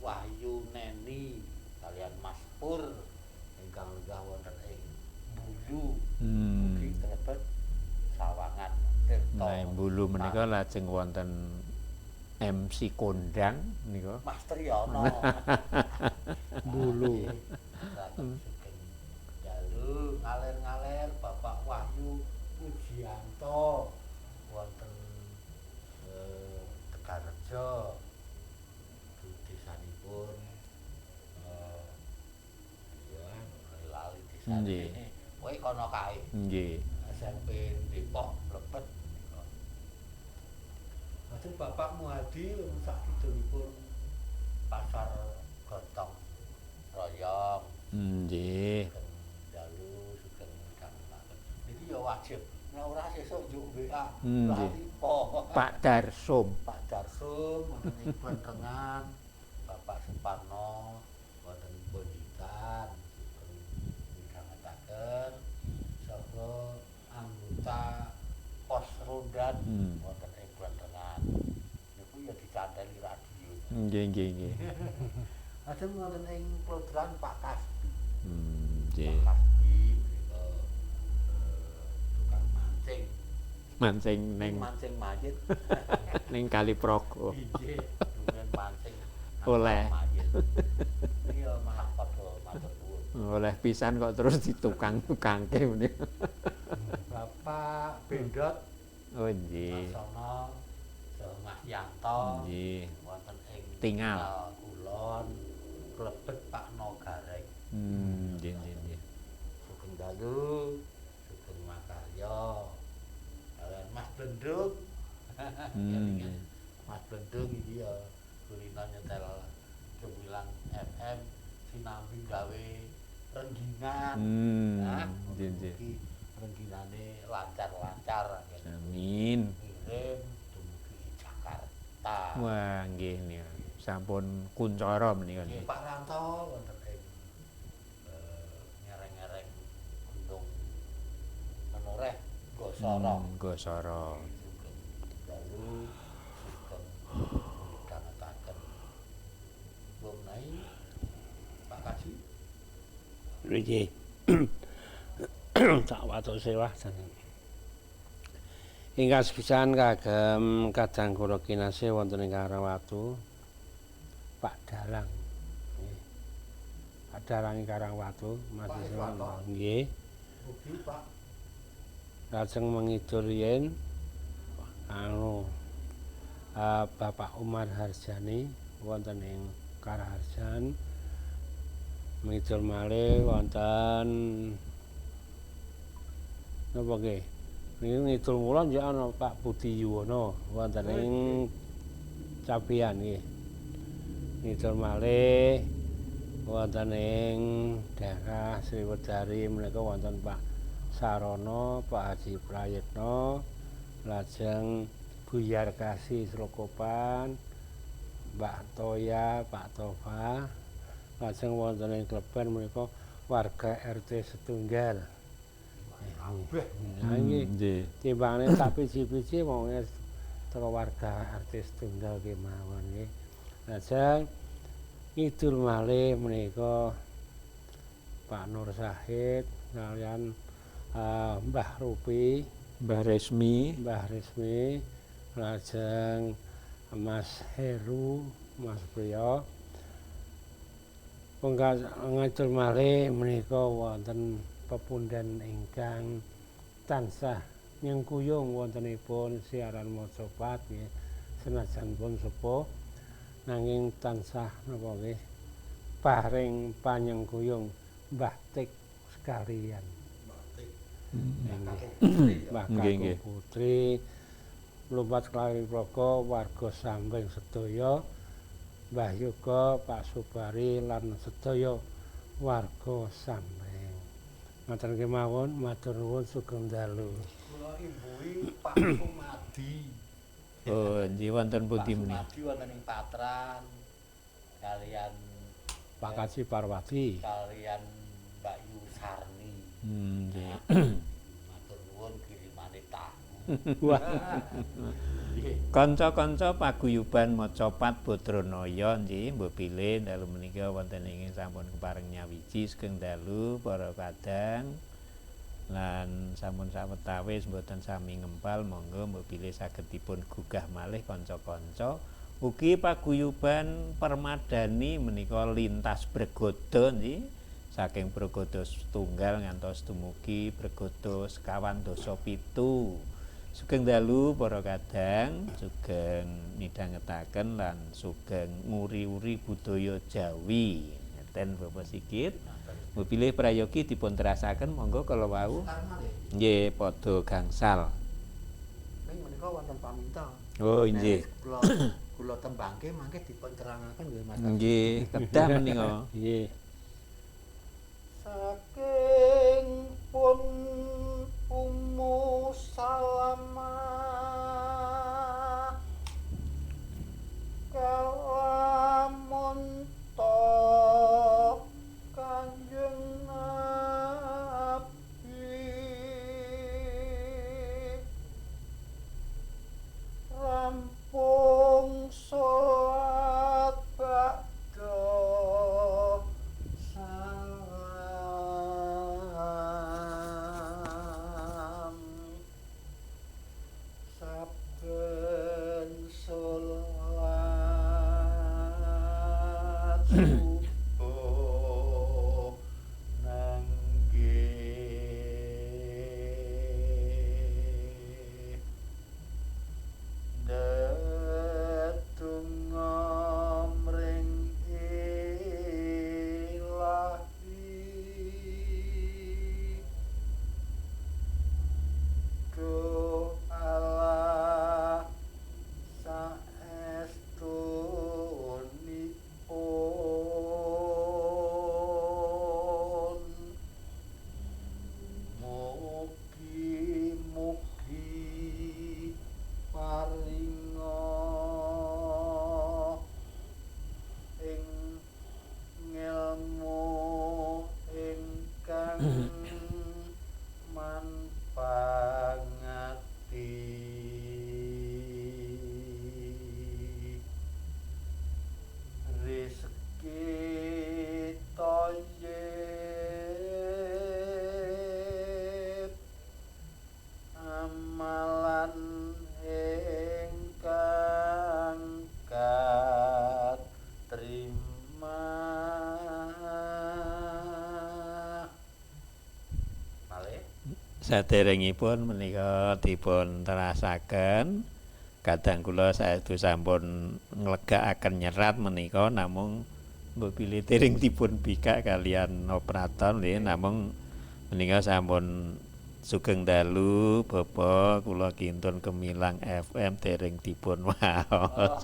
Wahyu Neni kalian Mas Pur ingkang lenggah wonten ing Bulu. Ugi kalebet Sawangan Tirta. Nah, Bulu menika lajeng wonten MC kondang menika. Mas Triyono. Bulu. Lajeng sugeng dalu ngaler-ngaler Bapak Wahyu Pujianto wonten Tegalrejo desanipun ya lali desane. Nggih. Pokoke kono kae. Nggih. SMP Depok mlebet menika. Lajeng Bapak Muhadi sak kidulipun Pasar Gotong Royong. Nggih. Sugeng dalu, sugeng midhangetaken. Niki ya wajib. Nek ora sesuk njuk WA. Nggih. Lali po. Pak Darsum. Pak Darsum wonten ing Blentengan, Bapak Suparno wonten ing Ponditan, sugeng midhangetaken saha anggota pos rondan wonten ing Blentengan. Niku ya dicanteli radio. Nggih, nggih, nggih. Lajeng wonten ing Klodran Pak Kasbi. Nggih. Pak Kasbi menika tukang mancing. Mancing ning mancing mayit. Ning Kali Progo. Nggih, dumen mancing. Oleh. Mayit. Iya malah padha matur nuwun. Oleh pisan kok terus ditukang-tukangke menika. Bapak Bendot. Oh nggih. Marsono, saha Mas Yanto. Nggih. Wonten ing Tingal. Kulon klebet Pak Nogareng. Nggih, nggih, nggih. Sugeng dalu, sugeng makarya. Kalian Mas Blendung. Nggih. Mas Blendung iki ya kulino nyetel Gemilang FM sinambi gawe renggingan. Nah, Nggih, nggih. mugi rengginane lancar-lancar. Amin. Ngirim dumugi Jakarta. Wah, nggih niku. Sampun kuncara menika Nggih, nggih. Pak Ranto wonten ing ngereng-ngereng Gunung Menoreh Gosoro. Gosoro. Sugeng dalu, sugeng midhangetaken. Mbok menawi Pak Kaji. Nggih. Tak watose wah jeneng. Ingkang sepisan kagem kadang kula kinasih wonten ing Karangwatu Pak Dalang. Nggih. Pak Dalang ing Karangwatu Pak Mas Iswanto. nggih. Mugi Pak. Lajeng mengidul yen anu Bapak Umar Harjani wonten ing Karaharjan. Mengidul malih wonten napa nggih? Niki ngidul kula njuk ana Pak Budi Yuwono wonten ing Capian nggih. Ngidul malih wonten ing daerah Sriwedari menika wonten Pak Sarono, Pak Haji Prayitno, lajeng Bu Yarkasi Slokopan, Mbak Toya, Pak Tofa, lajeng wonten ing Kleben menika warga RT setunggal. Kabeh. Nah, nggih. Nggih. Timbangane tak piji-piji wong teko warga RT setunggal kemawon nggih. Lajeng ngidul malih menika Pak Nur Sahid kalian Mbah Rupi, Mbah Resmi, Mbah Resmi, lajeng Mas Heru, Mas Priyo. Pungkas ngidul malih menika wonten pepunden ingkang tansah nyengkuyung wontenipun siaran macapat nggih senajan pun sepuh nanging tansah napa nggih paring panyengkuyung Mbah Tik sekalian. Mbah Nggih, Kakung nggih. Putri Lumpat Kelawi Progo warga Sambeng sedaya Mbah Yoga Pak Subari lan sedaya warga Sambeng. Ngoten kemawon matur nuwun sugeng dalu. Kula imbuhi Pak Sumadi. Oh, nggih wonten Pak pundi menika? Sumadi wonten ing Patran kalian Pak Kaji Parwati. Kalian Mbak Yu Sarni. Nggih. Matur nuwun kirimane tahu. Wah. Kanca-kanca paguyuban macapat Badranaya nggih mbok bilih dalu menika wonten ing sampun kepareng nyawiji sugeng dalu para kadang lan sampun sawetawis mboten sami ngempal monggo mbok bilih saged dipun gugah malih kanca-kanca. Ugi paguyuban Permadani menika lintas bregodo nggih saking bregodo setunggal ngantos dumugi bregodo sekawan dasa pitu. Sugeng dalu para kadang, sugeng midhangetaken lan sugeng nguri-uri budaya Jawi. Ngeten Bapak Sigit. Mbok bilih prayogi dipun terasaken monggo kala wau. Nggih, padha gangsal. Ning menika wonten paminta. Oh, nggih. Kula kula tembangke mangke dipun terangaken nggih Mas. Nggih, kedah menika. Nggih. subuh nenggih ndedonga mring ilahi Duh Allah saestunipun mugi-mugi paringa ing ngelmu ingkang manfaati rezeki thayyib amalan ingkang katrima. Malih. Saderengipun menika dipun terasaken kadang kula saestu sampun nglegakaken nyerat menika namung mbok bilih dereng dipun bikak kalian operator nggih, namung menika sampun sugeng dalu Bapak kula kintun Kemilang FM dereng dipun waos.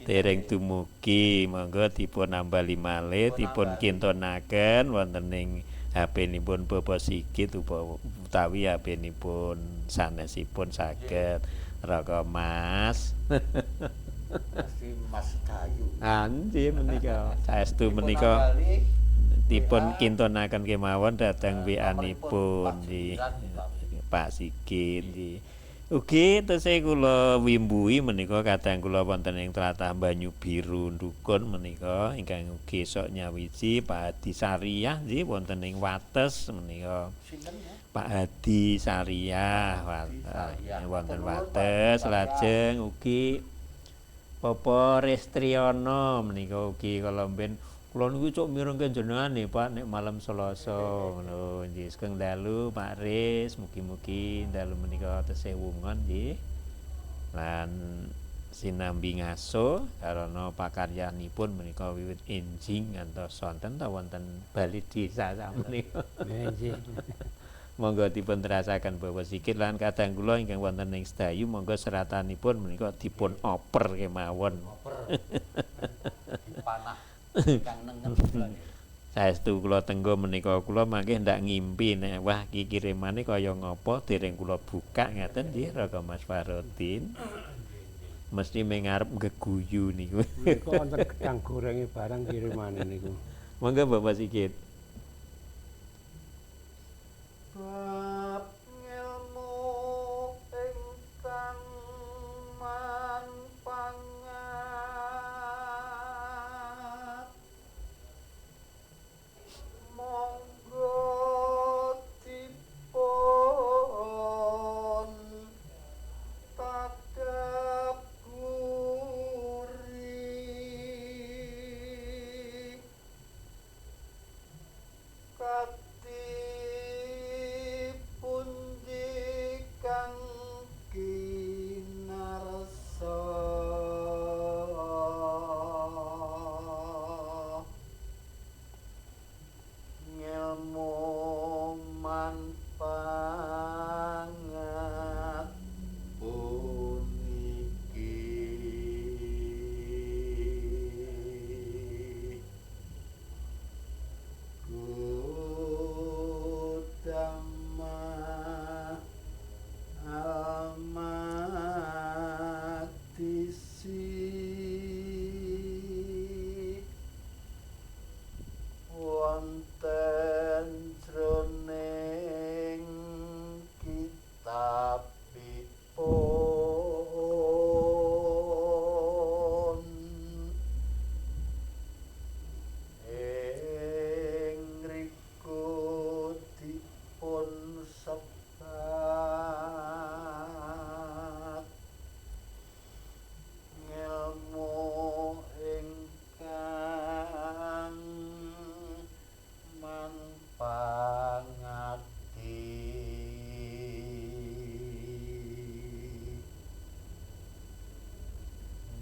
Dereng dumugi, monggo dipun ambali malih, dipun kintunaken wonten ing HP-nipun Bapak Sigit utawi HP-nipun sanesipun saged Raka Mas. Mesti Mas Dayu. Anjih menika saestu menika dipun kintunaken kemawon dhateng WA-nipun nggih Pak Sigit nggih. Ugi tesih kula wimbuhi menika kadang kula wonten ing tlatah Banyu Biru Dukun menika ingkang ugi sok nyawiji Pak Hadi Sariyah nggih wonten ing Wates menika. Sinten ya? Pak Hadi Sariyah wonten Wates. Lajeng ugi Bapak Restriana menika ugi kala mben kula niku cuk mirengke jenengan nggih Pak nek malam Selasa ngono nggih. Sugeng dalu Pak Ris, mugi-mugi dalu menika tesih wungon nggih. Lan sinambi ngaso karana pakaryanipun menika wiwit enjing ngantos sonten ta wonten bali desa sakmenika. Nggih. Monggo dipun terasaken Bapak Sigit lan kadang kula ingkang wonten ing Sedayu monggo seratanipun menika dipun oper kemawon. Oper. Dipanah ingkang nengen kula nggih. Saestu kula tenggo menika kula mangke ndak ngimpi nek wah iki kirimane kaya ngapa dereng kula buka ngaten nggih Raka Mas Farodin. Mesti ming arep geguyu niku. Niku wonten gedang gorenge barang kirimane niku. Monggo Bapak Sigit. Bab ngelmu ingkang manfaat monggo dipun tadabburi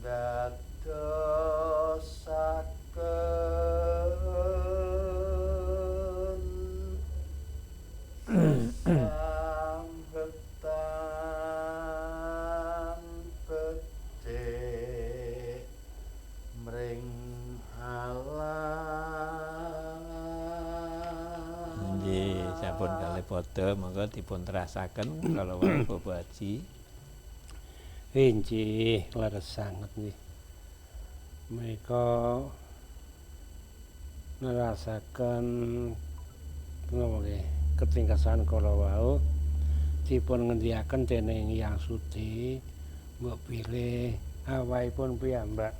Ndadosaken sesambetan becik mring Allah. Nggih, sampun kalih padha monggo dipun terasaken kala wau Bapak Haji. Inggih, leres sanget nggih. Menika nerasaken napa nggih ketingkasan kala wau dipun ngendiaken dening Hyang Sudi mbok bilih awahipun piyambak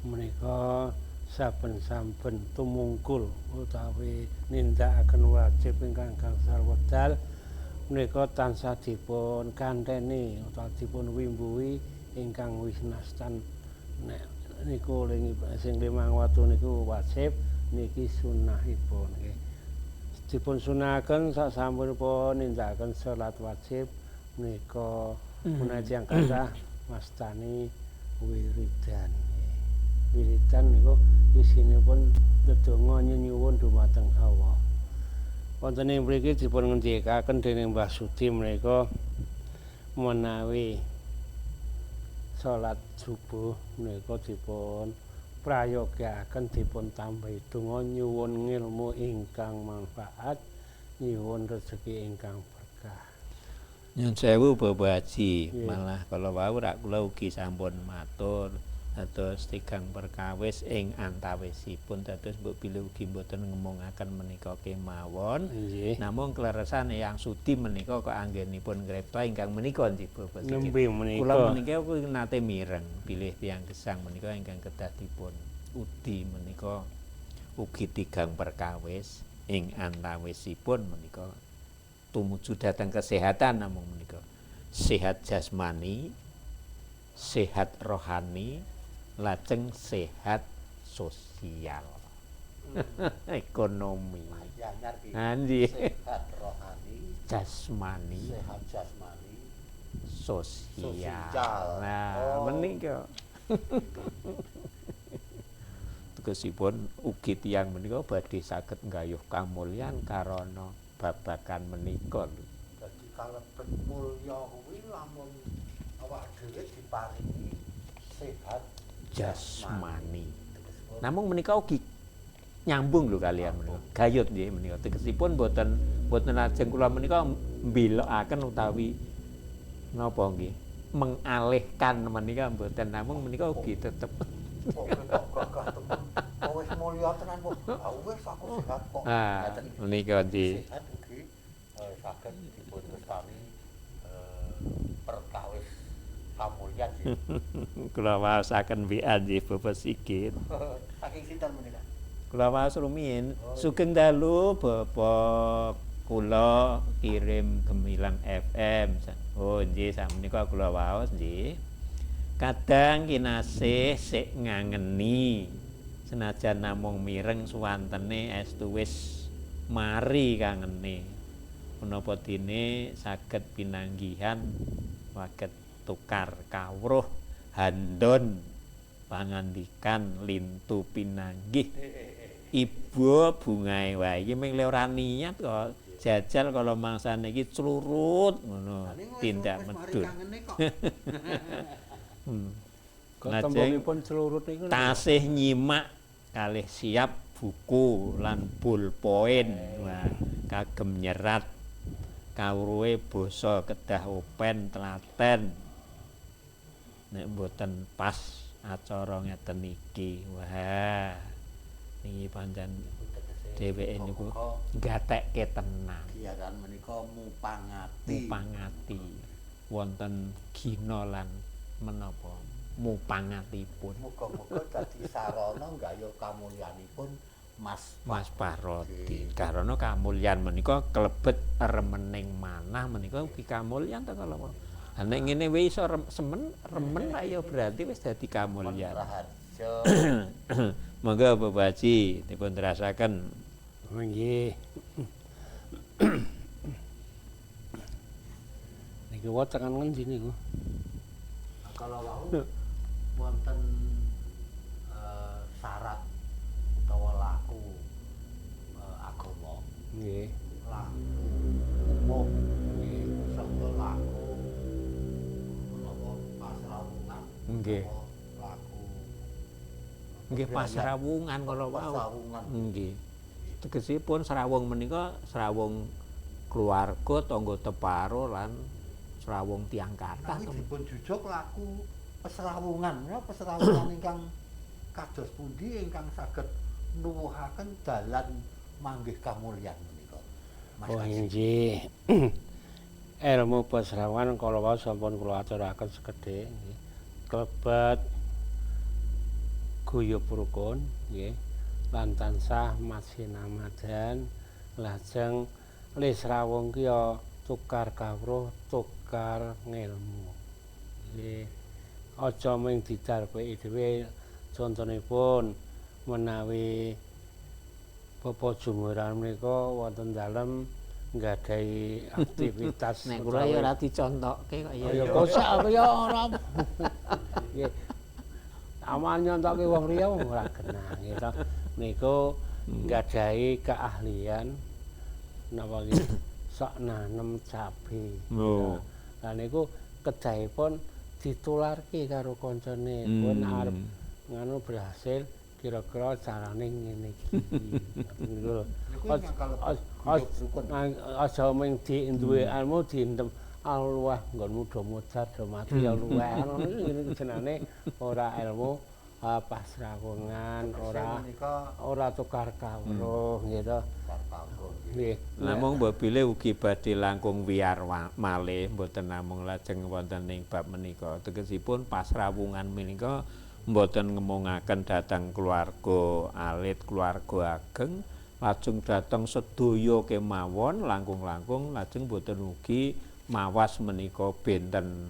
menika saben-saben tumungkul utawi nindakaken wajib ingkang gangsal wedal menika tansah dipun kanteni utawi dipun wimbuhi ingkang wisnastan nek niku sing limang watu niku wajib niki sunahipun nggih. Dipun sunahaken sasampunipun nindakaken salat wajib menika menawi tiyang kathah mastani wiridan nggih. Wiridan niku isinipun ndedonga nyenyuwun dumateng Allah. Wonten ing mriki dipun ngendikaken dening Mbah Sudi menika menawi salat subuh menika dipun prayogaaken dipun tambahi donga nyuwun ngilmu ingkang manfaat, nyuwun rezeki ingkang berkah. Nyun sewu Bapak Haji, malah kala wau rak kula ugi sampun matur dados tigang perkawis ing antawisipun dados mbok bilih ugi mboten ngemungaken menika kemawon. Namung kleresan Eyang Sudi menika kok anggenipun ngrepta ingkang menika nggih Bapak Sigit. Nembe menika. Kula menika ugi nate mireng bilih tiyang gesang menika ingkang kedah dipun udi menika ugi tigang perkawis ing antawisipun menika tumuju dhateng kesehatan namung menika sehat jasmani, sehat rohani, lajeng sehat sosial. Ekonomi. Nggih. Sehat rohani, jasmani, sehat jasmani, sosial. Nah, menika. Tegesipun ugi tiyang menika badhe saged nggayuh kamulyan karana babagan menika lho. Dadi kalebet mulya kuwi lamun awak dhewe diparingi sehat jasmani. Namung menika ugi nyambung lho kalian menika. Gayut nggih menika. Tegesipun mboten lajeng kula menika mbelokaken utawi napa nggih mengalihkan menika mboten, namung menika ugi tetep kok gagah temen. Kok wis mulya tenan kok. Ah wis aku sehat kok. Ah, menika nggih. Sehat ugi saged dipun wastani perkawis kamulyan nggih. Kula waosaken WA nggih Bapak Sigit. Saking sinten menika? Kula waos rumiyin. Sugeng dalu Bapak kula kirim Gemilang FM. Oh nggih sakmenika kula waos nggih. Kadang kinasih sik ngangeni senajan namung mireng suwantene estu wis mari kangene. Menapa dene saged pinanggihan waget tukar kawruh handon pangandikan lintu pinanggih. Ibu bungae wae iki ming ora niat kok jajal kalau mangsane iki clurut ngono tindak medhun. Lajeng clurut niku tasih nyimak kalih siap buku lan pulpoin. Wah, kagem nyerat kawruhe basa kedah open telaten. Nek mboten pas acara ngeten iki. Wah, niki pancen dheweke niku gatekke tenan. Kegiatan menika mupangati. Mupangati wonten gina lan menapa mupangatipun. Muga-muga dadi sarana nggayuh kamulyanipun Mas Mas Parodi. Karana kamulyan menika klebet remening manah menika ugi kamulyan ta kala. Ha nek ngene wae iso semen remen ra ya berarti wis dadi kamulyan. Monggo Bapak Haji dipun terasaken. Nggih. Niki wae tekan ngendi niku? Kalau wau Wonten syarat utawa laku agama, Nggih. laku umum, Nggih. saha laku menapa pasrawungan, Nggih. utawa laku Nggih pasrawungan kala wau. Pasrawungan. Nggih. Tegesipun srawung menika srawung keluarga, tangga teparo lan srawung tiyang kathah. Nanging dipun jujuk laku pesrawungan, ya pesrawungan ingkang kados pundi ingkang saged nuwuhaken dalan manggih kamulyan menika. Mas Oh Kaji. inggih. Ilmu pesrawan kala wau sampun kula aturaken sekedhik nggih. Klebet guyub rukun nggih lan tansah masinamadan, lajeng lisrawung ki ya tukar kawruh, tukar ngelmu. Nggih. Aja mung didarpeki dhewe, contonipun menawi Bapak Jumuran menika wonten dalem nggadahi aktivitas Nek kula ya ora dicontokke kok ya. Ya kosak aku ya ora. Nggih. Aman nyontokke wong liya ora genah gitu. Niku nggadahi keahlian napa iki sok nanem cabe. Oh. Lah niku kedahipun ditularke karo kancane. Pun arep nganu berhasil kira-kira carane ngene iki. Ngoten niku lho. Niku ingkang kalebet guyub rukun. Aja mung di duwe ilmu diendem luweh nggonmu do modar do mati ya luweh. Ngono iki jenenge ora ilmu pasrawungan, ora Menika ora tukar kawruh gitu. tukar kawruh. Nggih. Namung mbok bilih ugi badhe langkung wiyar malih mboten namung lajeng wonten ing bab menika. Tegesipun pasrawungan menika mboten ngemungaken dhateng keluarga alit, keluarga ageng, lajeng dhateng sedaya kemawon langkung-langkung lajeng mboten ugi mawas menika benten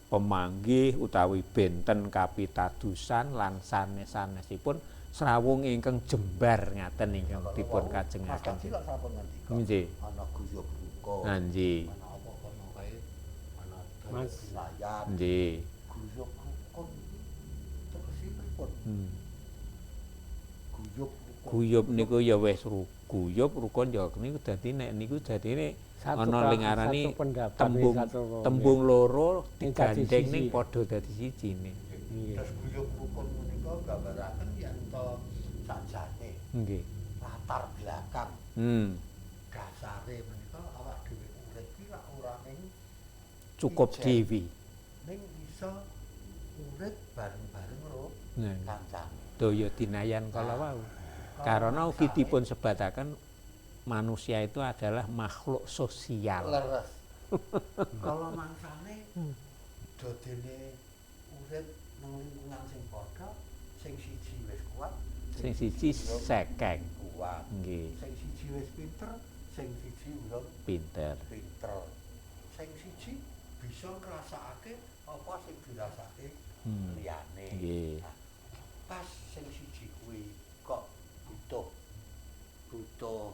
pemanggih utawi benten kapitadusan lan sanes-sanesipun srawung ingkang jembar ngaten ingkang dipun Mas kajengaken. Kaji lak sampun ngendika. Nggih. Ana guyub rukun. Nggih. Ana apa kono kae? Ana Mas. daya. Nggih. Guyub rukun tegese pripun? Guyub rukun. Guyub niku ya wis guyub rukun ya niku dadi nek niku dadine Satu ana ling ngarani satu pendapat, tembung satu tembung loro Ning dadi digandeng ning siji. padha dadi siji ne. Nggih. Terus guyub rukun menika gambaraken yen to sajane Nggih. latar belakang dasare menika awak dhewe urip ki lak ora ning Cukup Ijen. dewi. Ning iso urip bareng-bareng karo Nah, kancane. daya dinayan kala wau. Karena ugi dipun sebataken manusia itu adalah makhluk sosial. Leres. Kalau mangsane dodene urip nang lingkungan sing padha, sing siji wis kuat, Sing siji durung sekeng. kuat. Nggih, Sing siji wis pinter, sing siji urung pinter. pinter. Sing siji bisa ngrasakake apa sing dirasake liyane. Nggih. Nah, pas sing siji kuwi kok butuh butuh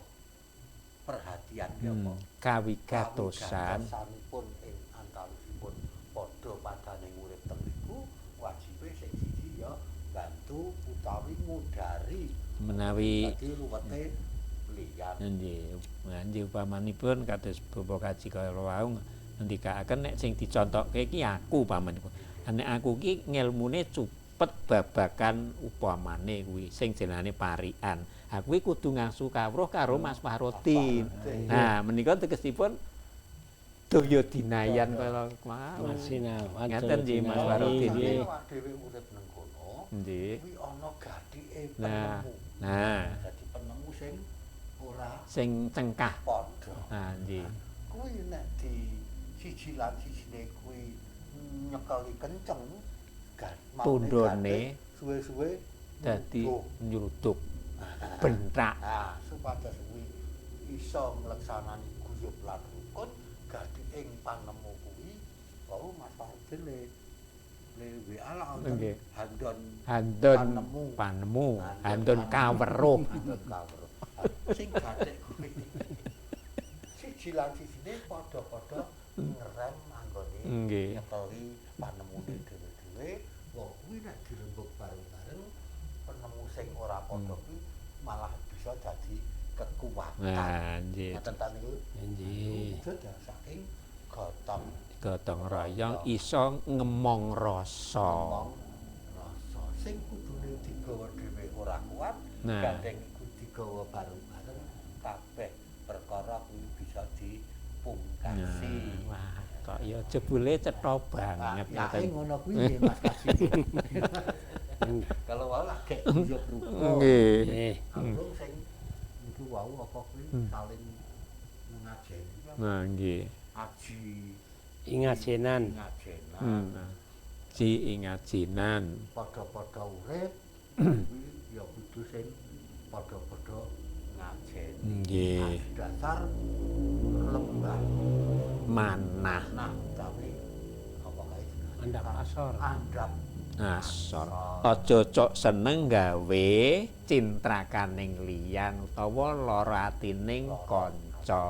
perhatian ki apa? Kawigatosan. Kawigatosanipun ing antawisipun padha padane urip teng mriku, wajibe sing siji ya bantu utawi ngudari Menawi dadi ruwete liyan. Nggih, nggih upamanipun kados Bapak Kaji kaya wau ngendikaaken nek sing dicontokke iki aku upamanipun. Nek aku iki ngelmune cupet babagan upamane kuwi sing jenenge parikan. Aku iki kudu ngangsu kawruh karo Mas Fahrudin. Nah, menika tegesipun daya dinayan kaya mau. Masinawan. Ngaten nggih Mas Fahrudin. Nggih. Awak dhewe urip nang kono, Nggih. kuwi ana gathike Nah, penemu. nah, Dadi penemu sing ora sing cengkah. padha. Nah, nggih. Kuwi nek di siji lan sijine kuwi nyekeli kenceng, maune Tundone gathik suwe-suwe Dadi nyuduk. nyruduk. Bentak. Nah, supados kuwi iso ngleksanani guyub lan rukun, gathik ing panemu kuwi wau Mas Fahrudin le le WA lah wonten Nggih. handon Handon Panemu. panemu, handon kaweruh. Handon kaweruh. Sing gathik kuwi siji lan sijine padha-padha ngerem anggone Nggih. nyekeli panemune dhewe-dhewe. Wong kuwi nek Dirembug bareng-bareng penemu sing ora padha kuwi malah bisa dadi kekuatan. Nah, nggih. Ngoten ta niku? Nggih. Itu saking gotong Gotong royong iso ngemong rasa. Ngemong rasa sing kudune digawa dhewe ora kuat, gandeng iku digawa bareng-bareng kabeh perkara kuwi bisa dipungkasi. Nah, wah, kok ya jebule cetha banget Nah, ngoten. ngono kuwi nggih Mas Kaji. Kalau wau lagi guyub rukun. Nggih. Nggih. Aku sing niku wau apa kuwi saling ngajeni. Nah, nggih. Aji Ingajenan. Ingajenan. Ji ingajinan. Padha-padha urip kuwi ya kudu sing padha-padha ngajeni. Nggih. Dasar lembah manah. Nah, tapi apa kae jenenge? Andhap asor. Andhap asor. Aja cok seneng gawe cintrakaning liyan utawa lara atining kanca.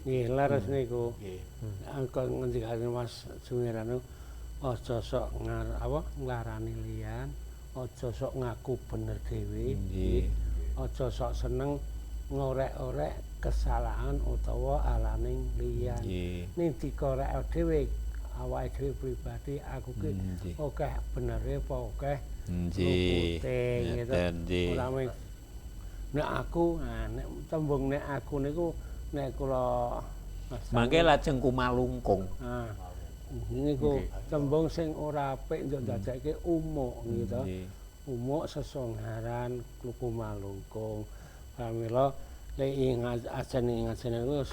Nggih, leres niku. Nggih. Angko ngendikane Mas Jumiran aja sok ngar apa nglarani liyan, aja sok ngaku bener dhewe. Nggih. Aja sok seneng ngorek-orek kesalahan utawa alaning liyan. Nggih. Ning dikorek dhewe awake dhewe pribadi aku ki akeh benere apa akeh nggih. lupute gitu. Ora nek aku, nah nek tembung nek aku niku nek kula mangke lajeng kumalungkung. Nah, niku tembung sing ora apik njuk ndadekke umuk gitu. Umuk sesongharan kumalungkung. Pramila le ing ajene niku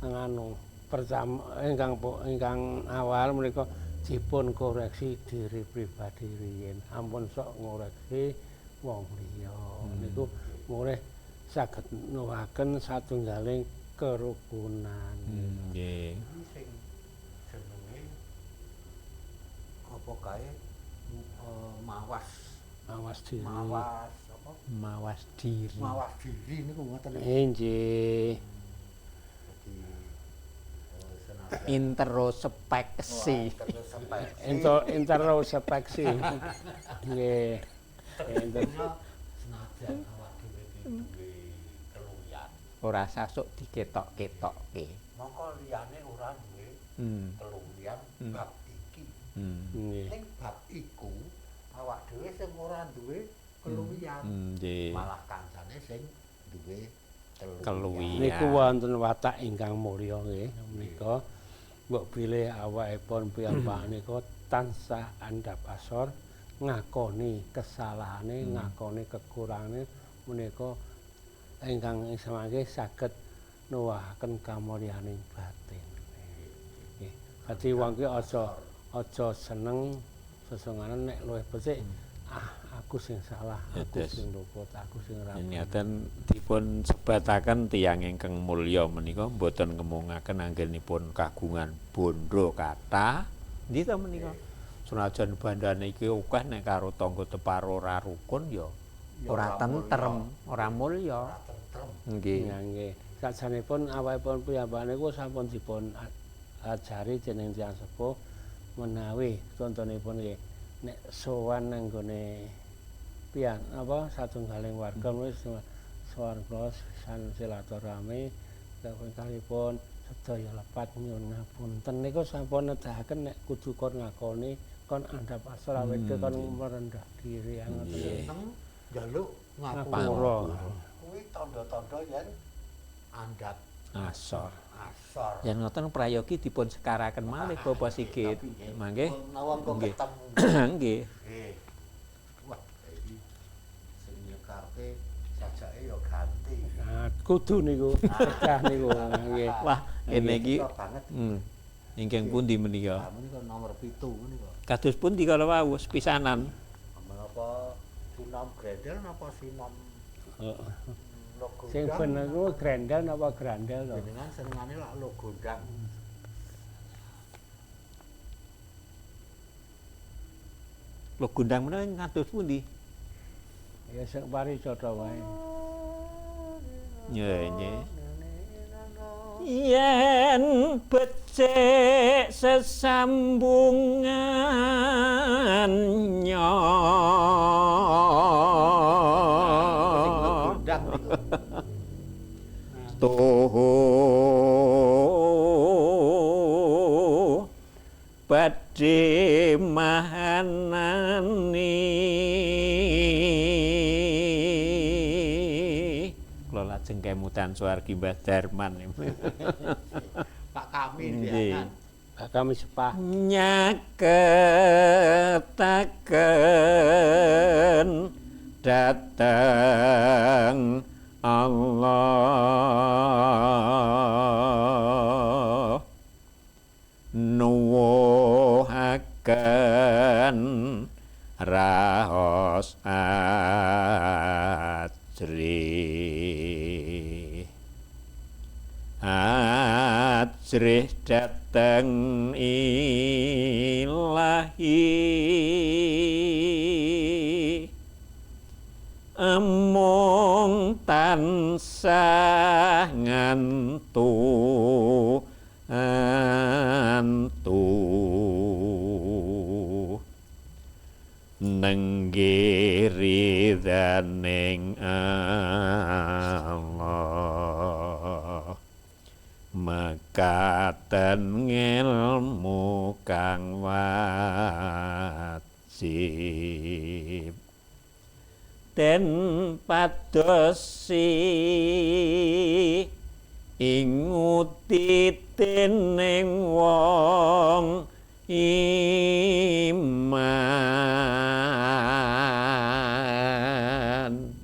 nganu pertama ingkang awal menika dipun koreksi diri pribadi riyin. Ampun sok ngoreksi wong liya. Niku mulih saged nuwuhaken satunggaling kerukunan. Nggih. Iki sing jenenge apa kae mawas. Mawas diri. Mawas apa? Mawas diri. Mawas diri niku ngoten. Nggih. Dadi introspeksi. Introspeksi. Nggih. Senajan awak dhewe iki duwe keluwihan. Ora sasuk diketok-ketokke. Mongko liyane ora duwe keluwihan bab iki. Nggih. Ning bab iku awak dhewe sing ora duwe keluwihan. Nggih. Malah kancane sing duwe keluwihan. Niku wonten watak ingkang mulya nggih menika. Mbok bilih awakipun piyambak nika tansah andhap asor ngakoni kesalahane, ngakoni kekurangane menika ingkang samangke saged nuwuhaken kamulyaning batin. Nggih. Dadi wong ki aja seneng sesonganan nek luwih becik aku sing salah, aku sing luput, aku sing ora. Ngaten dipun sebataken tiyang ingkang mulya menika mboten ngemungaken anggenipun kagungan bondo kathah. Nggih ta menika? Senajan bandane iki akeh nek karo tangga teparo ora rukun ya ora tentrem, ora mulya. Ora tentrem. Nggih. Nggih. Sajanipun awakipun piyambak niku sampun dipun ajari dening tiyang sepuh menawi contonipun nggih nek sowan nang gone pian apa satunggaling warga wis sowan kula san silaturahmi kaping kalipun sedaya lepat nyuwun ngapunten niku sampun nedahaken nek kudu kon ngakoni kon andhap asor awake kon merendah diri ngoten seneng njaluk ngapura kuwi tandha-tandha yen andhap asor. Asor. Yen ngoten prayogi dipun sekaraken malih Bapak Sigit. Mangke menawa engko ketemu. Nggih. Nggih. Wah, iki sing nyekarke sajake ya ganti. Nah, kudu niku, kedah niku nggih. Wah, kene iki ingkang pundi menika? Lah menika nomor 7 menika. Kados pundi kala wau sepisanan? Menapa sinom grendel napa sinom? Heeh. Sing bener ku grendel napa grandel to? Jenengan senengane lak logondang. Logondang menika ngados pundi? Ya sing paricata wae. Nggih, nggih. Yen becik sesambungan Tuhu badhe mahanani. Kula lajeng kemutan swargi Mbah Darman. Pak kami nggih. Pak kami sepah nyaketaken dateng Allah nuwuhaken raos ajrih ajrih dateng ilahi amung tansah ngantu antu nenggih ridhaning Allah mekaten ngelmu kang wajib den padosi ing utitening wong iman.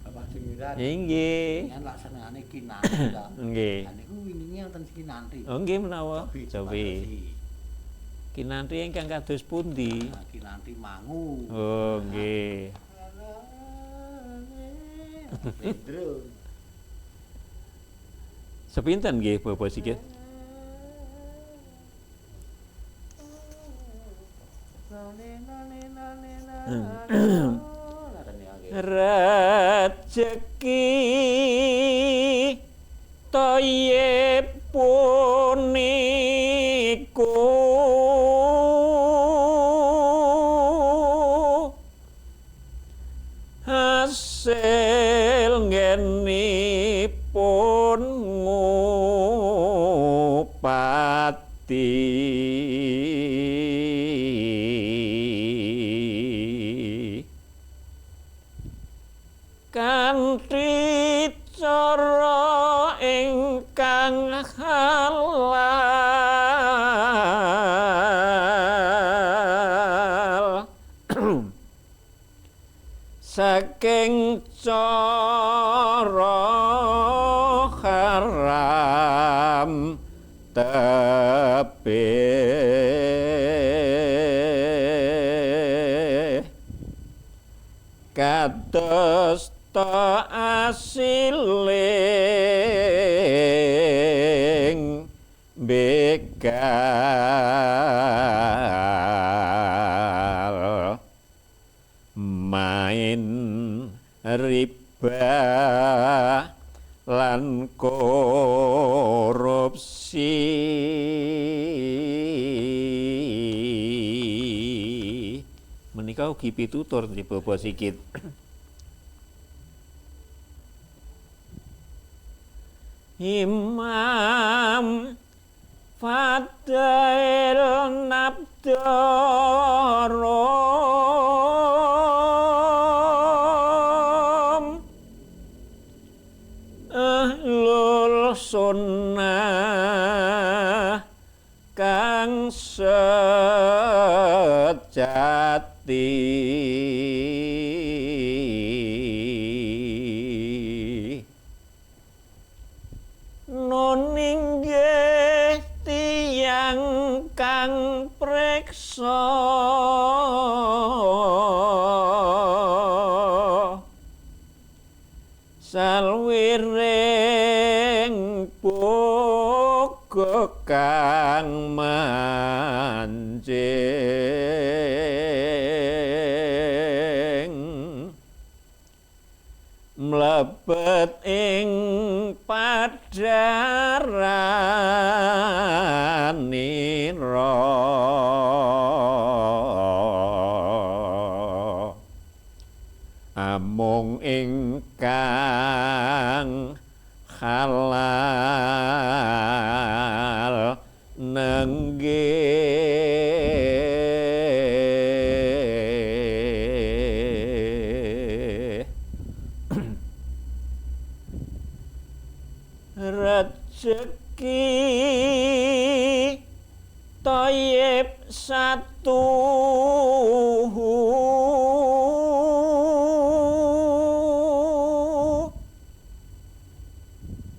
Bapak Jumiran. Inggih. Yen lak senengane kinanti ta. Nggih. Lah niku wingi wonten kinanti. Oh nggih menawa. Cobi. Kinanti ingkang kados pundi? Kinanti mangu. Oh nggih. Sepinten nggih Bapak Sigit? Rejeki toye puniku hasil ngenipun ngupati kanthi cara ingkang halal saking cara haram tebih kados ta asiling begal main riba lan korupsi. Menika ugi pitutur nggih Bapak Sigit. Imam Fadail Nabdarom Ahlul Sunnah kang sejati nuninggih tiyang kang preksa salwiring boga kang manjing mlebet ing padharanira Namung ingkang halal nenggih rejeki thayyib satu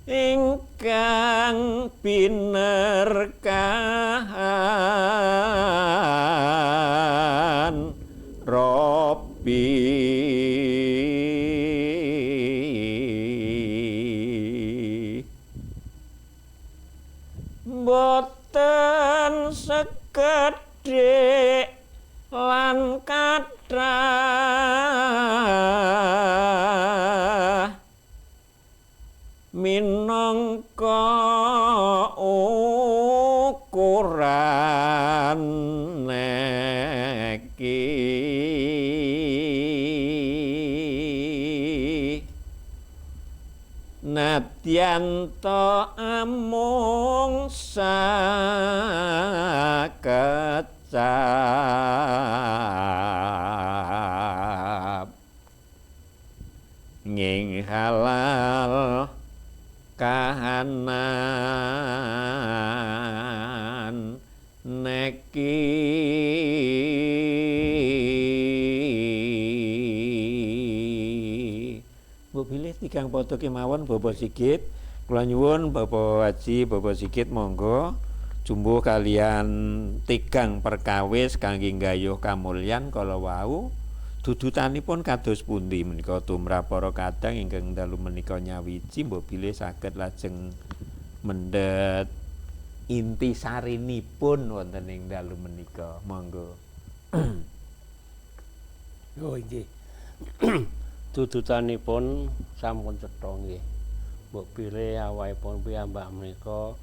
ingkang binerkahan Robbi boten sekedhik lan kathah minangka ukuran neki nadyan ta amung sakecap nging halal kahanan neki. Mbok bilih tigang padha kemawon Bapak Sigit. Kula nyuwun Bapak Haji, Bapak Sigit monggo jumbuh kalian tigang perkawis kangge nggayuh kamulyan kala wau. Dudutanipun kados pundi menika tumrap para kadang ingkang dalu menika nyawiji mbok bilih saged lajeng mendhet inti sarinipun wonten ing dalu menika. Monggo. Oh nggih. Dudutanipun sampun cetha nggih. Mbok bilih awakipun piyambak menika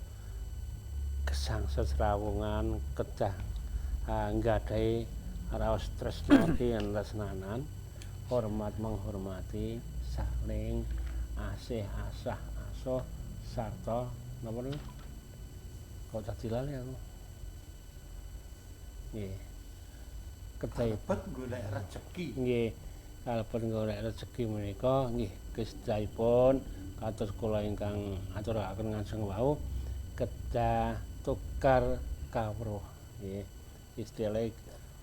gesang sesrawungan kedah nggadahi raos tresna tresnanan, hormat menghormati, saling asih asah asoh sarta napa niku? Kok dadi lali aku. Nggih. Kalebet golek rejeki. Nggih. Kalebet golek rejeki menika nggih kedahipun kados kula ingkang aturaken ngajeng wau kedah tukar kawruh nggih. Istilah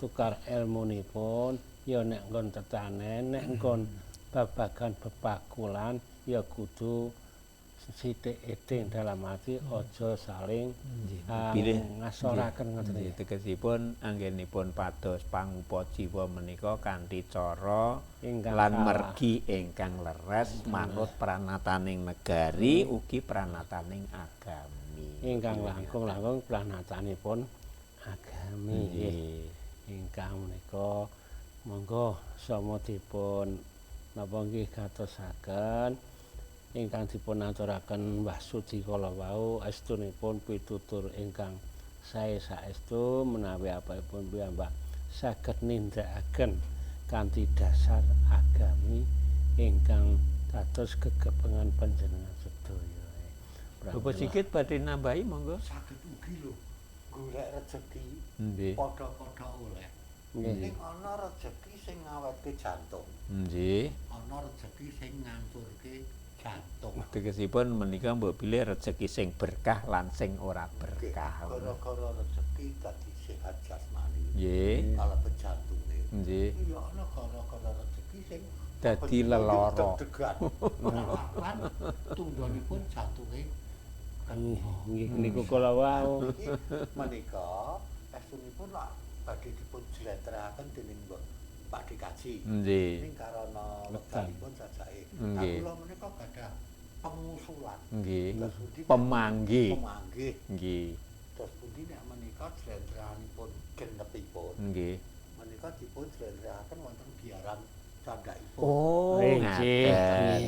tukar elmunipun ya nek nggon tetanen, nek nggon babagan bepakulan ya kudu sithik eding dalam ati aja saling ngasoraken ngoten nggih. Tegesipun anggenipun pados pangupa jiwa menika kanthi cara lan mergi ingkang leres manut pranataning negari ugi pranataning agami. Ingkang langkung-langkung pranatanipun agami nggih. Ingkang menika monggo sama dipun napa nggih gatosaken ingkang dipun aturaken Mbah Sudi kala wau estunipun pitutur ingkang sae saestu menawi apipun piyambak saged nindakaken kanthi dasar agami ingkang dados gegebengan panjenengan sedaya. Bapak Sigit badhe nambahi monggo. Saged ugi lho golek rejeki padha-padha oleh. Ning ana rejeki sing ngawetke jantung. Nggih. Ana rejeki sing ngancurke jantung. Tegesipun menika mbok bilih rejeki sing berkah lan sing ora berkah. Gara-gara rejeki dadi sehat jasmani. Nggih. Kalebet jantunge. Nggih. Iya ana gara-gara rejeki sing dadi leloro. Lan tundhonipun jantunge. Nggih niku kala wau. Menika estunipun lak badhe dipun jlentrehaken dening Pak Dikaji. Nggih. Ning karana wekdalipun sajake. Kula menika gadah pengusulan. Nggih. Pemanggih. Pemanggih. Nggih. Terus pundi nek menika jlentrehanipun genepipun. Nggih. Menika dipun jlentrehaken wonten biaran candhakipun. Oh, nggih.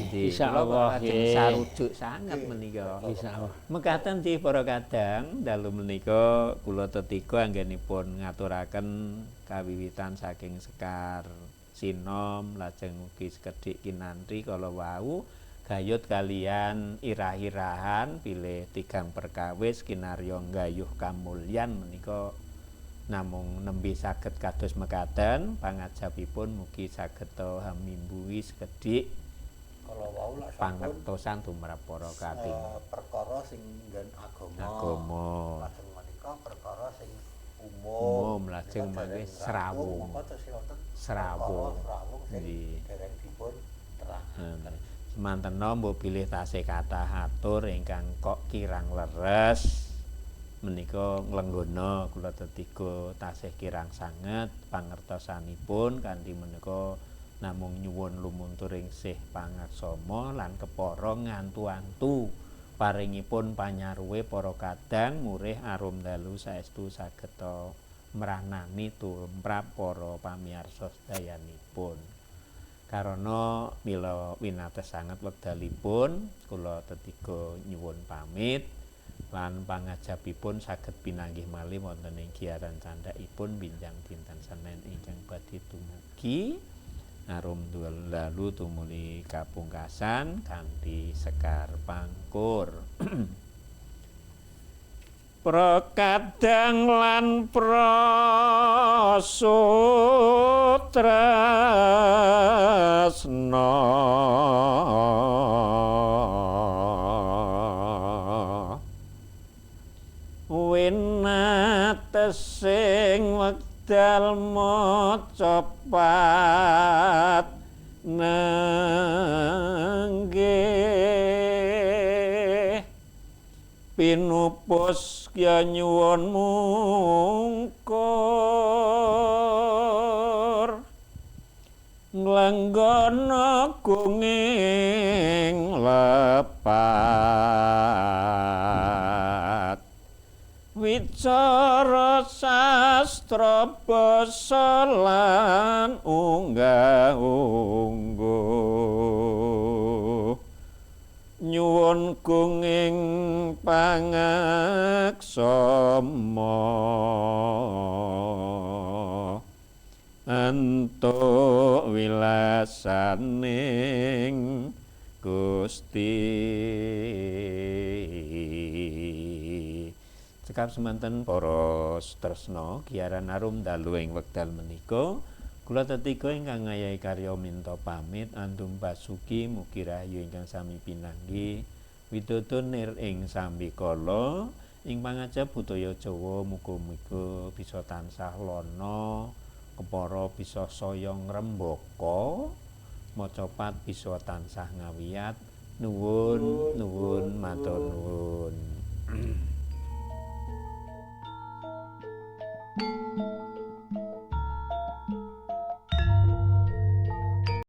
Insyaallah sarujuk sanget menika. Insyaallah. Mekaten nggih para kadang dalu menika kula tetiga anggenipun ngaturaken kawiwitan saking Sekar sinom lajeng ugi sekedhik kinanthi kala wau gayut kalian irah-irahan bilih tigang perkawis kinarya nggayuh kamulyan menika namung nembe saged kados mekaten pangajapipun mugi saged hamimbuhi sekedhik kala wau lak sampun pangertosan tumrap para kating perkara sing nggen agama. Agama. Lajeng menika perkara sing umum. Umum, lajeng Menika mangke dereng rampung, srawung. Mongko tesih wonten Srawung. perkara srawung sing Nggih. dereng dipun terangaken. Semantena mbok bilih tasih kathah atur ingkang kok kirang leres menika nglenggana kula tetiga tasih kirang sanget pangertosanipun kanthi menika namung nyuwun lumunturing sih pangaksama lan kepara ngantu-antu paringipun panyaruwe para kadang murih arum dalu saestu sageta mranani tumrap para pamirsa sedayanipun. Karana mila winates sanget wekdalipun kula tetiga nyuwun pamit lan pangajapipun saged pinanggih malih wonten ing giaran candhakipun binjang dinten Senin ingkang badhe dumugi. Arum dalu tumuli kapungkasan kanthi sekar pangkur. Prakadang lan prasutresna winatesing wekdal maca pat nenggih pinupus kya nyuwun mungkur nglenggana gunging lepat wicara sastra basa lan unggah-ungguh nyuwun gunging pangaksama entuk wilasaning Gusti. Cekap semanten para tresna giaran arum dalu ing wekdal menika kula tetiga ingkang ngayahi karya minta pamit andum basuki mugi rahayu ingkang sami pinanggih widodo nir ing sambikala ing pangajap budaya Jawa muga-muga bisa tansah lana kepara bisa saya ngrembaka macapat bisa tansah ngawiyat. Nuwun nuwun matur nuwun.